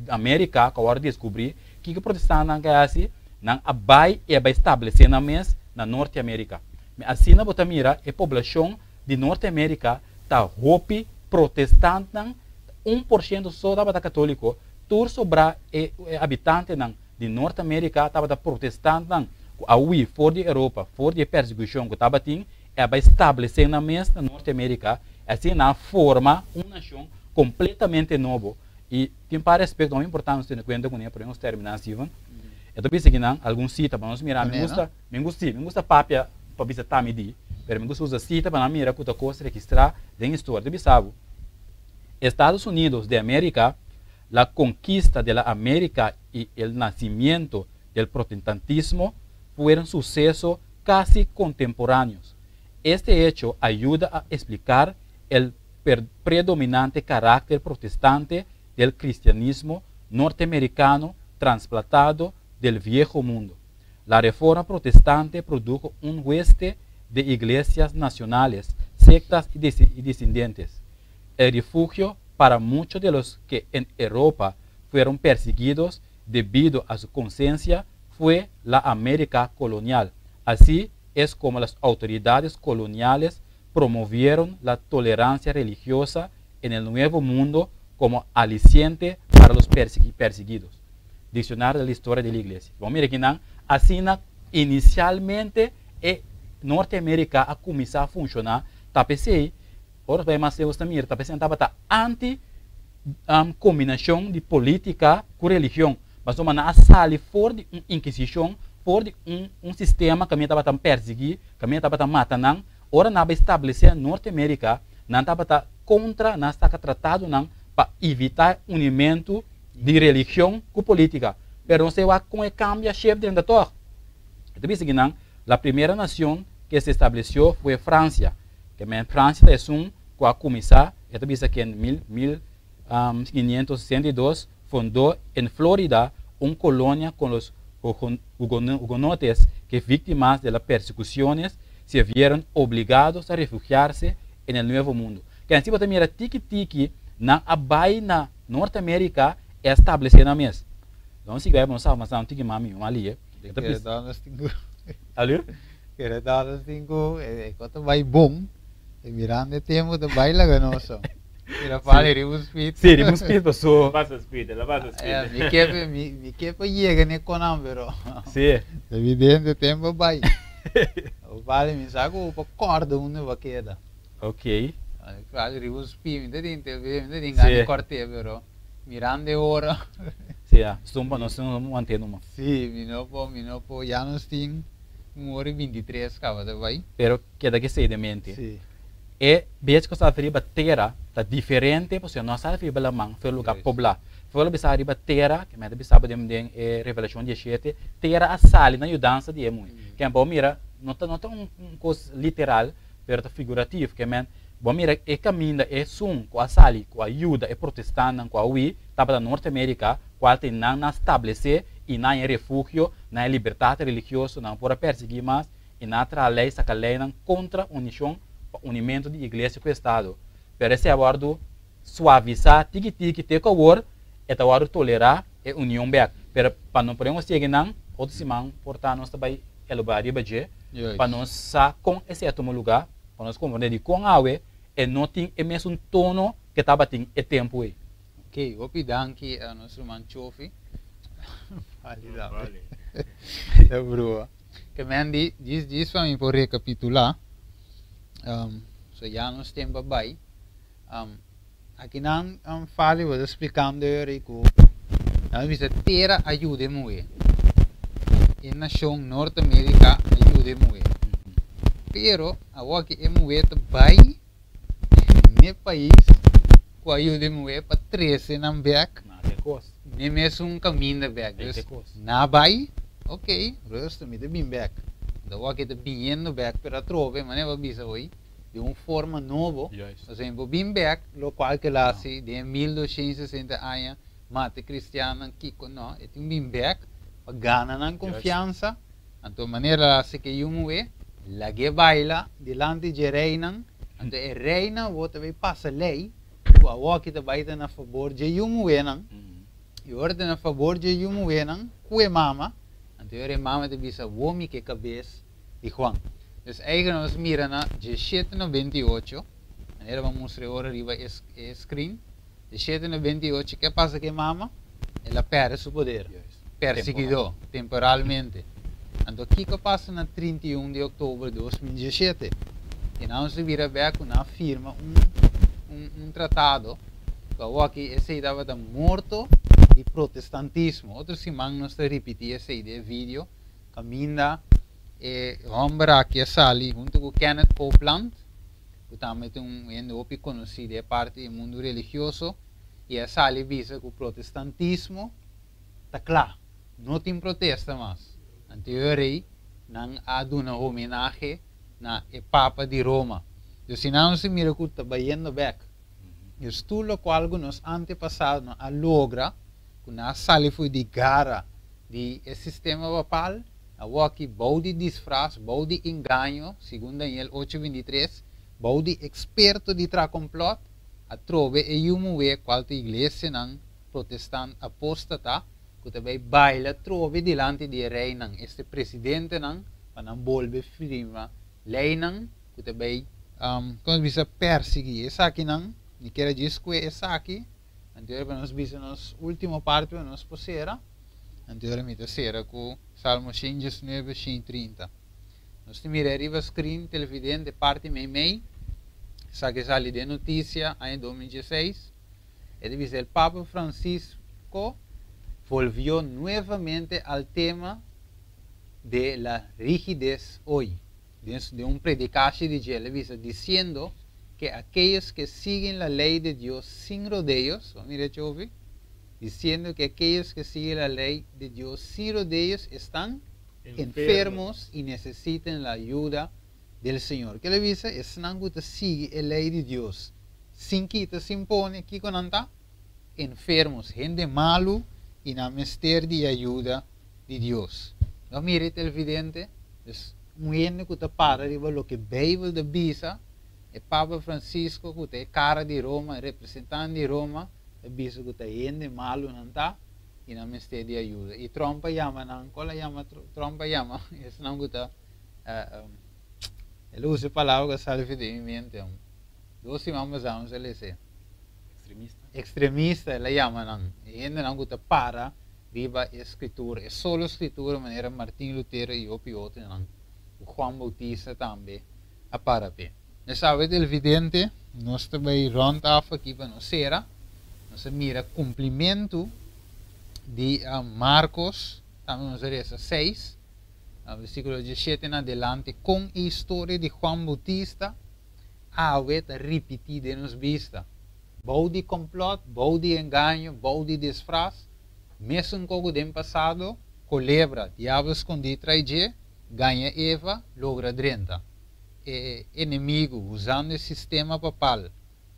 S2: Amerika ku a wòrdu deskubrí. Kiko e protestantnan ke hasi? Nan a bai i a bai stablesé nan mes na Norte Amerika. Mi asina bo ta mira e poblashon di Norte Amerika ta hopi protestantnan, 1% so tabata katoliko, tur sobrá e habitantenan di Nort Amerika tabata protestantnan ku a hui for di Europa for di e persekushon ku tabatin i a bai stablesé nan mes na Norte Amerika i asina nan a forma un nashon kompletamente nobo. I tin par aspekto hopi importante nos tene kuenta kuné promé nos terminá, Steven. E ta bisa kinan algun sita pa nos mira. Mi gusta mi gusta si mi gusta papia pa bisa ta mi di pero mi gusta usa sita pa nan mira ku ta kos registrá den historia. Ta bisa bo Estados Unidos de Amerika, la conquista de la América y el nacimiento del protestantismo fueron sucesos casi contemporáneos. Este hecho ayuda a explicar el predominante carácter protestante del cristianismo norteamericano trasplantado del viejo mundo. La reforma protestante produjo un hueste de iglesias nacionales, sectas y disidentes. El refugio para muchos de los que en Europa fueron perseguidos debido a su conciencia fue la América colonial. Así es como las autoridades coloniales promovieron la tolerancia religiosa en el Nuevo Mundo como aliciente para los perseguidos. Diccionario de la Historia de la Iglesia. Bon, mira akinan, asina inicialmente e Norte America a kuminsá funshoná, ta p'esei, ora bai mas leu ta mira, ta p'esei nan tabata anti kombinashon di polítika ku religion, pasobra nan a sali for di un inkisishon, for di un un sistema kaminda tabata persiguí, kaminda tabata mata nan. Ora nan a bai stablesé Norte America, nan tabata kontra, nan a saka tratadonan pa evitá e unimentu di religion ku polítika. Pero nos ta wak kon e kambia shef den ta tòg. E ta bisa kinan, La primera nacion que se estableció fue Francia. Ke men Francia ta esun ku a kuminsá, e ta bisa ke en 1562 fundó en Florida un colonia con los hugonotes que víctimas de las persecuciones se vieron obligados a refugiarse en el Nuevo Mundo. Ke así bo ta mira tiki tiki nan a bai na Norte America i a stablesé nan mes. Nos sigui bai pa nos sa mas nan tiki mas mihó mas lihe.
S1: De kere dòlars tin ku kere dòlars tin ku e kos ta bai bon e mirando e tempu ta bai laga nos so mira fali riba un speed.
S2: Sí, riba un speed paso.
S3: Pasa speed, el a pasa speed.
S1: Mi ke mi ke pa yega n'e konan pero
S2: Sí.
S1: Evidente tempu a bai. Fali mi sa ku bo por kòrda unda bo a keda.
S2: Ok.
S1: Fali riba un speed mi ta tin TV mi ta tin gana di kòrt'é pero. Mirando e ora.
S2: Sí, ya. Stun pa nos no mant'é numa.
S1: Sí, mi no por, mi no por. Ya nos tin un ora y 23 caba ta bay.
S2: Pero keda ke esei den mente.
S1: Sí.
S2: E bes ku sa riba tera ta diferente pasobra no a sali riba laman for lugar poblá. For lo bisa riba tera, ke mi ta bisa bo den den e Revelashon 17, tera a sali na yudansa di e muhé. Ke bo mira no ta no ta un kos literal pero ta figurativo. Ke men Bo mira e kaminda esun ku a sali ku a yuda e protestantnan ku a hui tabata Norte Amerika, kual ta nan a stablesé i nan haña refugio, nan haña libertat religioso, nan por a persiguí mas i nan a traha lei, saka leinan kontra unishon pa unimentu di iglesia ku estado. Pero esei a wòrdu suavisá tiki tiki te ku awor e ta wòrdu tolerá e union bèk. Pero pa no por sigui nan, otro siman por ta nos ta bai elabora riba dje pa nos sa kon esei a tuma lugá. Pa nos komprendé dikon awe E no tin e mesun tono ku e tabatin e tempu ei.
S1: Ok, hopi danki nos ruman Chofi. Vale,
S3: Vale.
S1: Ta brua. Ke men di, djis djis pa mi por rekapitulá, so ya nos tempu a bai. Akinan Fali bo ta splikando yori ku nan a bisa tera a yuda e muhé. E nashon Norteamerika a yuda e muhé. Pero awor aki e muhé ta bai n'e pais ku a yuda e muhé pa trese nan bèk n'e mesun kaminda bèk. Dus nan a bai, ok, rustig mi ta bin bèk. Awor aki e ta biniendo bèk pero atrobe manera bo a bisa hoy. di un forma nobo, pasobra bo bin bek lokual ke la hasi den e 1260 aña mata e kristiannan kiko no, e tin bin bek pa gana nan konfiansa, anto manera la hasi ke yu muhé lag'é baila dilanti dje reinan, anto e reinan awor ta bai pasa lei ku awoki ta bai ta na fabor dje yu muhénan, i ora ta na fabor dje yu muhénan ku e mama, anto e ora e mama ta bisa awor mi ke kabes di Juan. Dus eigen nos mira na 1798, manera bo mustra e ora riba e e screen, 1798 ke pasa ku e mama? El a perde su poder, persiguidó temporalmente. Anto kiko pasa na 31 di oktober 2017? E nan nos bira bek ku nan a firma un un un tratado ku awoki esei tabata morto di protestantismo. Otro siman nos ta ripití esei den e video. Kaminda e hòmber aki a sali huntu ku Kenneth Copeland, ku tambe ta un hende hopi konosí den e parti di e mundu religioso, i a sali bisa ku protestantismo ta kla, no tin protesta mas. Anterior rei nan a duna homenahe na e Papa di Roma. Dus si nan si mira ku ta bayendo bèk. Dus tur lokual ku nos antepasadonan a logra, ku nan a sali for di gara di e sistema papal, awoki bou di disfras, bou di engaño, segun Daniel ocho 23, bou di eksperto di traha komplòt, atrobe e yu muhé kual ta iglesianan protestant apóstata ku ta bai baila atrobe dilanti di e reinan, este presidentenan, pa nan bolbe firma leinan ku ta bai, komo ta bisa, pèrsiguí esakinan. Mi kier a djis kue esaki. Anto pa nos bisa nos último parti pa nos por sera. Anto mi ta sera ku Salmo 119, 130. Nos ta mira riba screen televidente parti meimei. Esaki sali den notisia aña 2016. E ta bisa el Papa Francisco volvió nuevamente al tema de la rigidez hoy. Den un predikashi di dje, el a bisa diciendo que aquellos que siguen la ley de Dios sin rodeos, bo mira Chofi, diciendo que aquellos que siguen la ley de Dios sin rodeos están enfermos y necesitan la ayuda del Señor. Ke el a bisa? Esnan ku ta sigui e ley di Dios sin kita, sin pone, kiko nan ta? Enfermos, hende malu i nan mester di ayuda di Dios. Bo mira e televidente? Dus un hende ku ta para riba loke Beibel ta bisa, e Papa Francisco ku ta e kara di Roma, e representante di Roma, ta bisa ku ta hende malu nan ta i nan mester di ayuda. I Trump a yama nan, kol a yama Trump a yama esnan ku ta, el a usa e palabra ku a sali for di mi mente, dos siman pasá nos a lesa.
S2: Ekstremista.
S1: Ekstremista el a yama nan, e hendenan ku ta para riba e Skritura, e solo Skritura manera Martin Lutero i hopi otronan, ku Juan Bautista tambe a para p'e. Nos sabe del vidente, nos ta bai rònt af aki pa nos sera, nos a mira kumplimentu di Markos, tambe nos a resa seis, versíkulo 17 na adelante, kon e historia di Juan Bautista awe ta ripití den nos bista. Bou di complot, bou di engaño, bou di disfraz, mesun koku den pasado, kolebra, diabel skondí trai dje, gaña Eva, logra drenta. E enemigu, usando e sistema papal,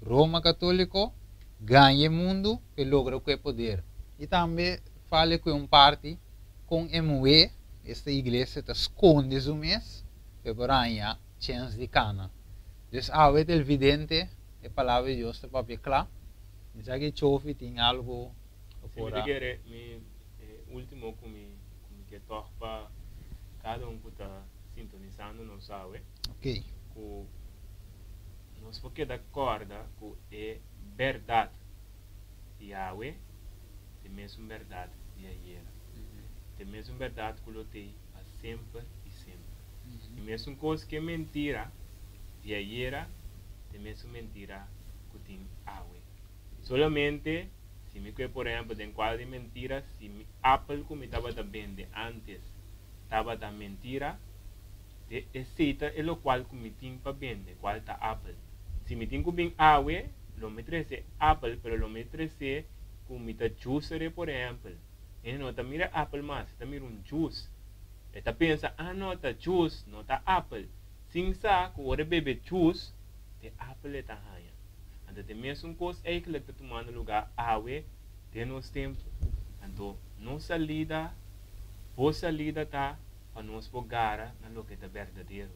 S1: Roma Katoliko, gaña e mundu p'e logra ku e poder. I tambe fale ku e un parti kon e muhé, esta iglesia, ta skonde su mes p'e por haña chèns di kana. Dus awe ta evidente. E palabra di Dios ta papia kla. Mi sa ki Chofi tin algu
S3: Si mi ta kere mi e ultimo ku mi ku mi ke tòg pa kada un ku ta sintonisando nos awe.
S1: Ok.
S3: Ku nos. Nos por keda kòrda ku e bèrdat di awe ta e mesun bèrdat di ayera. Ta e mesun bèrdat ku lo t'ei pa semper i semper. E mesun kos ku e mentira di ayera ta e mesun mentira ku tin awe. Solamente si mi kue por ehèmpel den kuadro di mentira, si mi Apple ku mi tabata bende ántes tabata mentira, De esei ta e lokual ku mi tin pa bende, kual ta apel. Si mi tin ku bin awe, lo mi trese apel, pero lo mi trese ku mi ta juicer'e por ehèmpel. Hende no ta mira apel mas, e ta mira un juice. E ta pensa, ah no, ta juice, no ta apel. Sin sa ku ora e bebe juice, te apel e ta haña. Anto ta e mesun kos eigentlik ta tumando lugá awe den nos tempu. Anto nos salida, bo salida ta pa nos por gara na loke ta berdadero,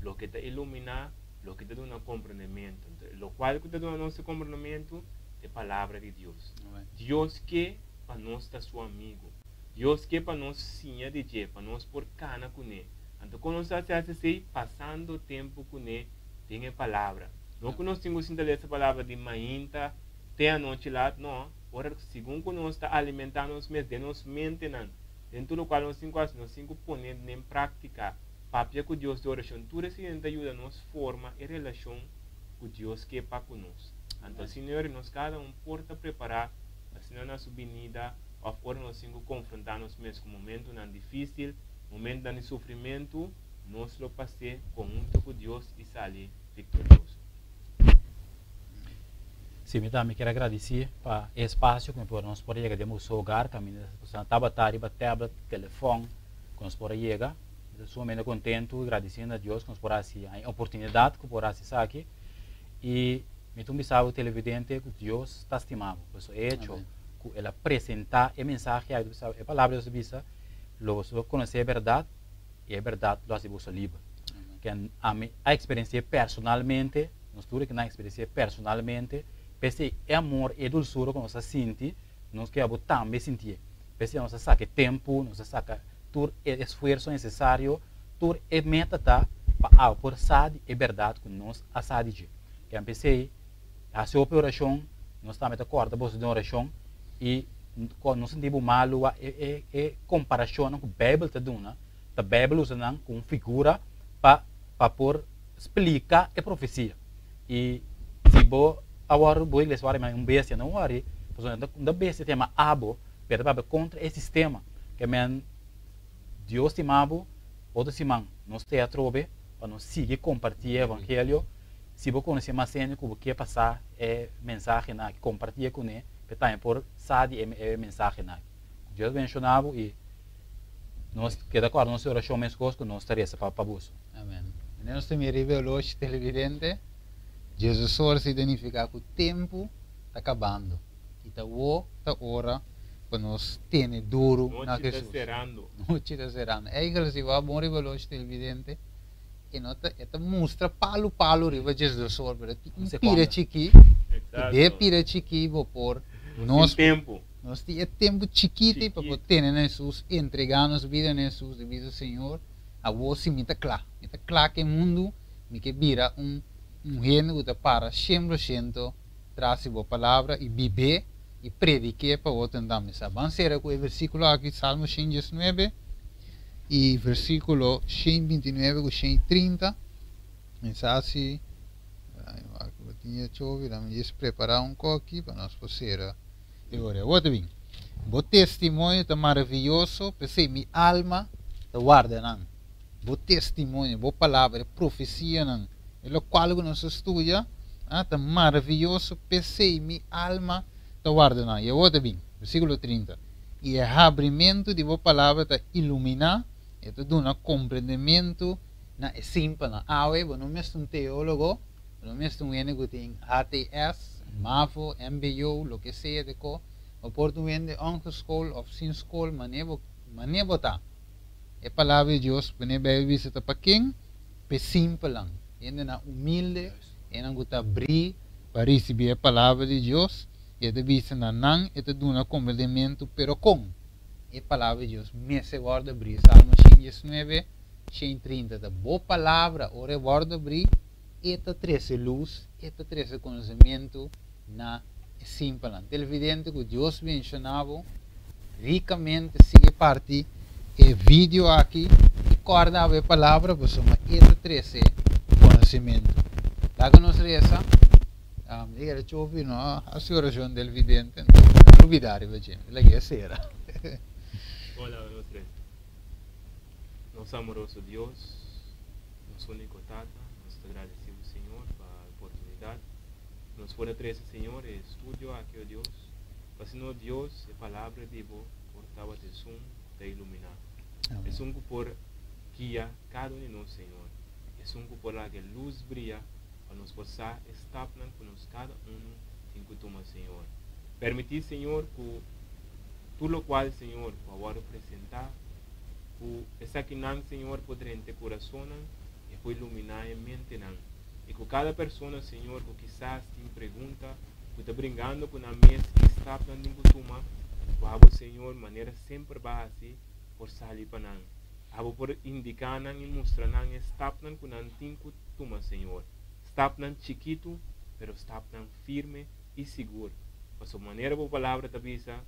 S3: loke ta iluminá, loke ta duna komprondementu. Anto, lokual ku ta duna nos e komprondementu ta e Palabra di Dios. Dios ke pa nos ta su amigu. Dios ke pa nos siña di dje, pa nos por kana kuné. Anto, kon nos ta hasi hasi esei? Pasando tempu kuné den e Palabra. No ku nos tin ku sinta lesa e Palabra di mainta te anochi lat, no. Ora, segun ku nos ta alimentá nos mes den nos mentenan, Den tur lokual nos tin ku hasi, nos tin ku pone den práktika, papia ku Dios den orashon. Tur esei ta yuda nos forma e relashon ku Dios ke pa ku nos. Anto asina yori nos kada un por ta prepará asina na su binida òf ora nos tin ku konfrontá nos mes ku momentunan difísil, momentunan di sufrimentu, nos lo pas'é konhunto ku Dios i sali viktorioso.
S2: Sí, mi tambe kier a gradisí pa e espasio ku mi por nos por a yega den boso hogar kaminda boso tabata riba tablet, telefòn ku nos por a yega. Mi ta sumamente kontentu i gradisiendo na Dios ku nos por hasi e oportunidat ku por hasi esaki. I mi ta un bisa bo televidente ku Dios ta stima bo. Pasobra e echo ku el a presentá e mensahe aki, e palabra di Dios ta bisa, lo boso konosé e bèrdat i e bèrdat lo hasi boso liber. Ken ami a eksperensi'é personalmente. Nos tur a eksperensi'é personalmente, p'esei e amor i e dulsura ku nos a sinti, nos ke abo tambe sintié. P'esei nos a saka e tempu, nos a saka tur e esfuerso nesesario, tur e meta ta pa abo por sa di e bèrdat ku nos a sa di dje. Ken p'esei, hasi hopi orashon, nos tambe ta kòrda boso den orashon i nos sinti bo malu wak e e komparashonnan ku Beibel ta duna, ta Beibel usa nan ku un figura pa pa por splika e profesia. I si bo a wòrdu, bo iglesia wòrdu yama un bestia, no wòri, pasobra no ta bestia ta yama abo, pero ta papia kontra e sistema. Ke men Dios stima bo, otro siman nos ta e atrobe pa nos sigui kompartí e evangelio. Si bo konosé mas hende ku bo ke pasá e mensahenan aki, kompartí e kuné, pa e tambe por sa di e mensahenan aki. Ku Dios benshoná bo i Nos keda kòrda nos orashon meskos ku nos ta resa pa pa boso.
S1: Amen. Mene nos ta mira riba e oloshi televidente, Jesus ora sa identifiká ku tempu ta kabando i ta wou ta ora pa nos tene duru na
S3: Nochi ta
S1: Jesus.
S3: serando.
S1: Nochi ta serando. Eigenlijk si bo a bon riba e oloshi televidente e no ta e ta mustra palu palu riba Jesus ora pero tin
S2: Un
S1: un pida
S2: sekonda.
S1: chikí ku den e
S3: Exacto.
S1: pida chikí bo por
S3: Nos tin
S1: nos
S3: tempu.
S1: Nos tin e tempu chikiti pa por tene na Hesus, entregá nos bida na Hesus i bisa, Señor, awor si mi ta kla. Mi ta kla ku e mundu, mi ke bira un un hende ku ta para shen por shento tras di Bo Palabra i bib'é i predik'é pa otro tambe. Sa ban sera ku e versíkulo aki, Salmo 119 i versíkulo 129 ku 130. Mi sa si bo tin e chovi, mi djis prepará un koki pa nos por sera. E ora awor ta bin. Bo testimonio ta maraviyoso, p'esei mi alma ta warda nan. Bo testimonio, bo palabra, e profesianan, e lokual ku nos a studia, ta maraviyoso, p'esei mi alma ta warda nan. I awor ta bin, versíkulo 30, I e habrimentu di bo palabra ta iluminá, e ta duna komprendementu na e simpelnan. Awe, bo no mester un teólogo, Bo no mester un hende ku tin HTS, mavo, mbo, loke sea de ko. Bo por ta un hende ongeschoold of sin skol, mane bo mane bo ta. E palabra di Dios, pone Bijbel bisa ta pa ken? P'e simpelnan, hendenan humilde, hendenan ku ta abrí pa risibí e palabra di Dios, i e ta bisa na nan e ta duna komprendementu, pero kon? E palabra di Dios mester wòrdu abrí. Salmo 119, 130 ta, Bo palabra, ora e wòrdu abrí, E ta trese lus, e ta trese konosementu na e simpelnan. Televidente ku Dios benshoná bo rikamente sigui parti e video aki i kòrda abo e palabra pasobra e ta trese konosementu. Laga nos resa. Mi kere chopi no a hasi orashon televidente, enton mi a lubidá riba dje. Mi laga e sera.
S3: Bon, laga nos resa. Nos amoroso Dios, nos úniko Tata, nos ta gradesí bo, Señor, pa e oportunidat ku nos por a trese, Señor, e estudio aki, o Dios, pa asina, o Dios, e Palabra di bo por tabata esun ku ta iluminá, esun ku por guia kada un di nos, Señor, esun ku por laga e lus bria pa nos por sa e stapnan ku nos kada unu tin ku tuma, Señor. Permití, Señor, ku tur lokual, Señor, ku a wòrdu presentá, ku esakinan, Señor, por drenta e kurasonnan i por iluminá e mentenan. I ku kada persona, Señor, ku kisas tin pregunta, ku ta bringando ku nan mes ki stapnan tin ku tuma, ku abo, Señor, manera semper bo a hasi, por sali pa nan. Abo por indiká nan i mustra nan e stapnan ku nan tin ku tuma, Señor. Stapnan chikitu, pero stapnan firme i sigur. Pasobra manera bo Palabra ta bisa,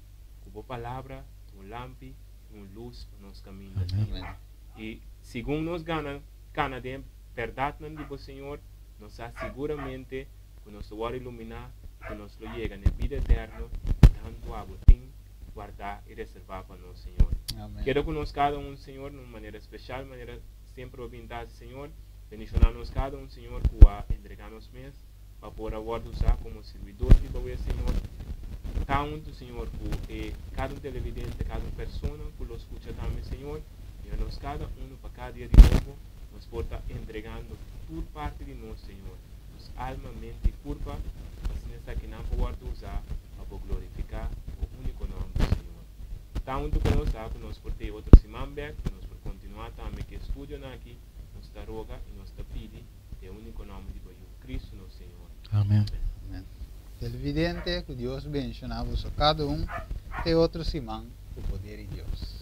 S3: ku bo Palabra ta un lampi i un lus pa nos kaminda, Señor. I segun nos gana kana den bèrdatnan di bo, Señor, nos sa siguramente ku nos lo wòrdu iluminá i ku nos lo yega na e bida eterno ku tantu abo tin guardá i reservá pa nos, Señor. Keda ku nos kada un, Señor, na un manera speshal, manera semper bo bin ta hasi, Señor. Bendishoná nos kada un, Señor, ku a entregá nos mes pa por a wòrdu usá komo sirbidor di bo, Señor. Ta huntu, Señor, ku e kada un televidente, kada un persona ku lo skucha tambe, Señor. Yuda nos kada unu pa kada dia di nobo nos por ta entregando tur parti di nos, Señor, nos alma, mente i kurpa, pa asina esakinan por wòrdu usá pa bo glorifiká bo úniko nòmber, Señor. Ta huntu ku nos, sa ku nos por tei otro siman bèk pa nos por kontinuá tambe ku e studionan aki. Nos ta roga i nos ta pidi den e úniko nòmber di bo Yu, Kristu nos Señor.
S2: Amèn.
S1: Amèn. Televidente, ku Dios benshoná boso kada un te otro siman ku poder di Dios.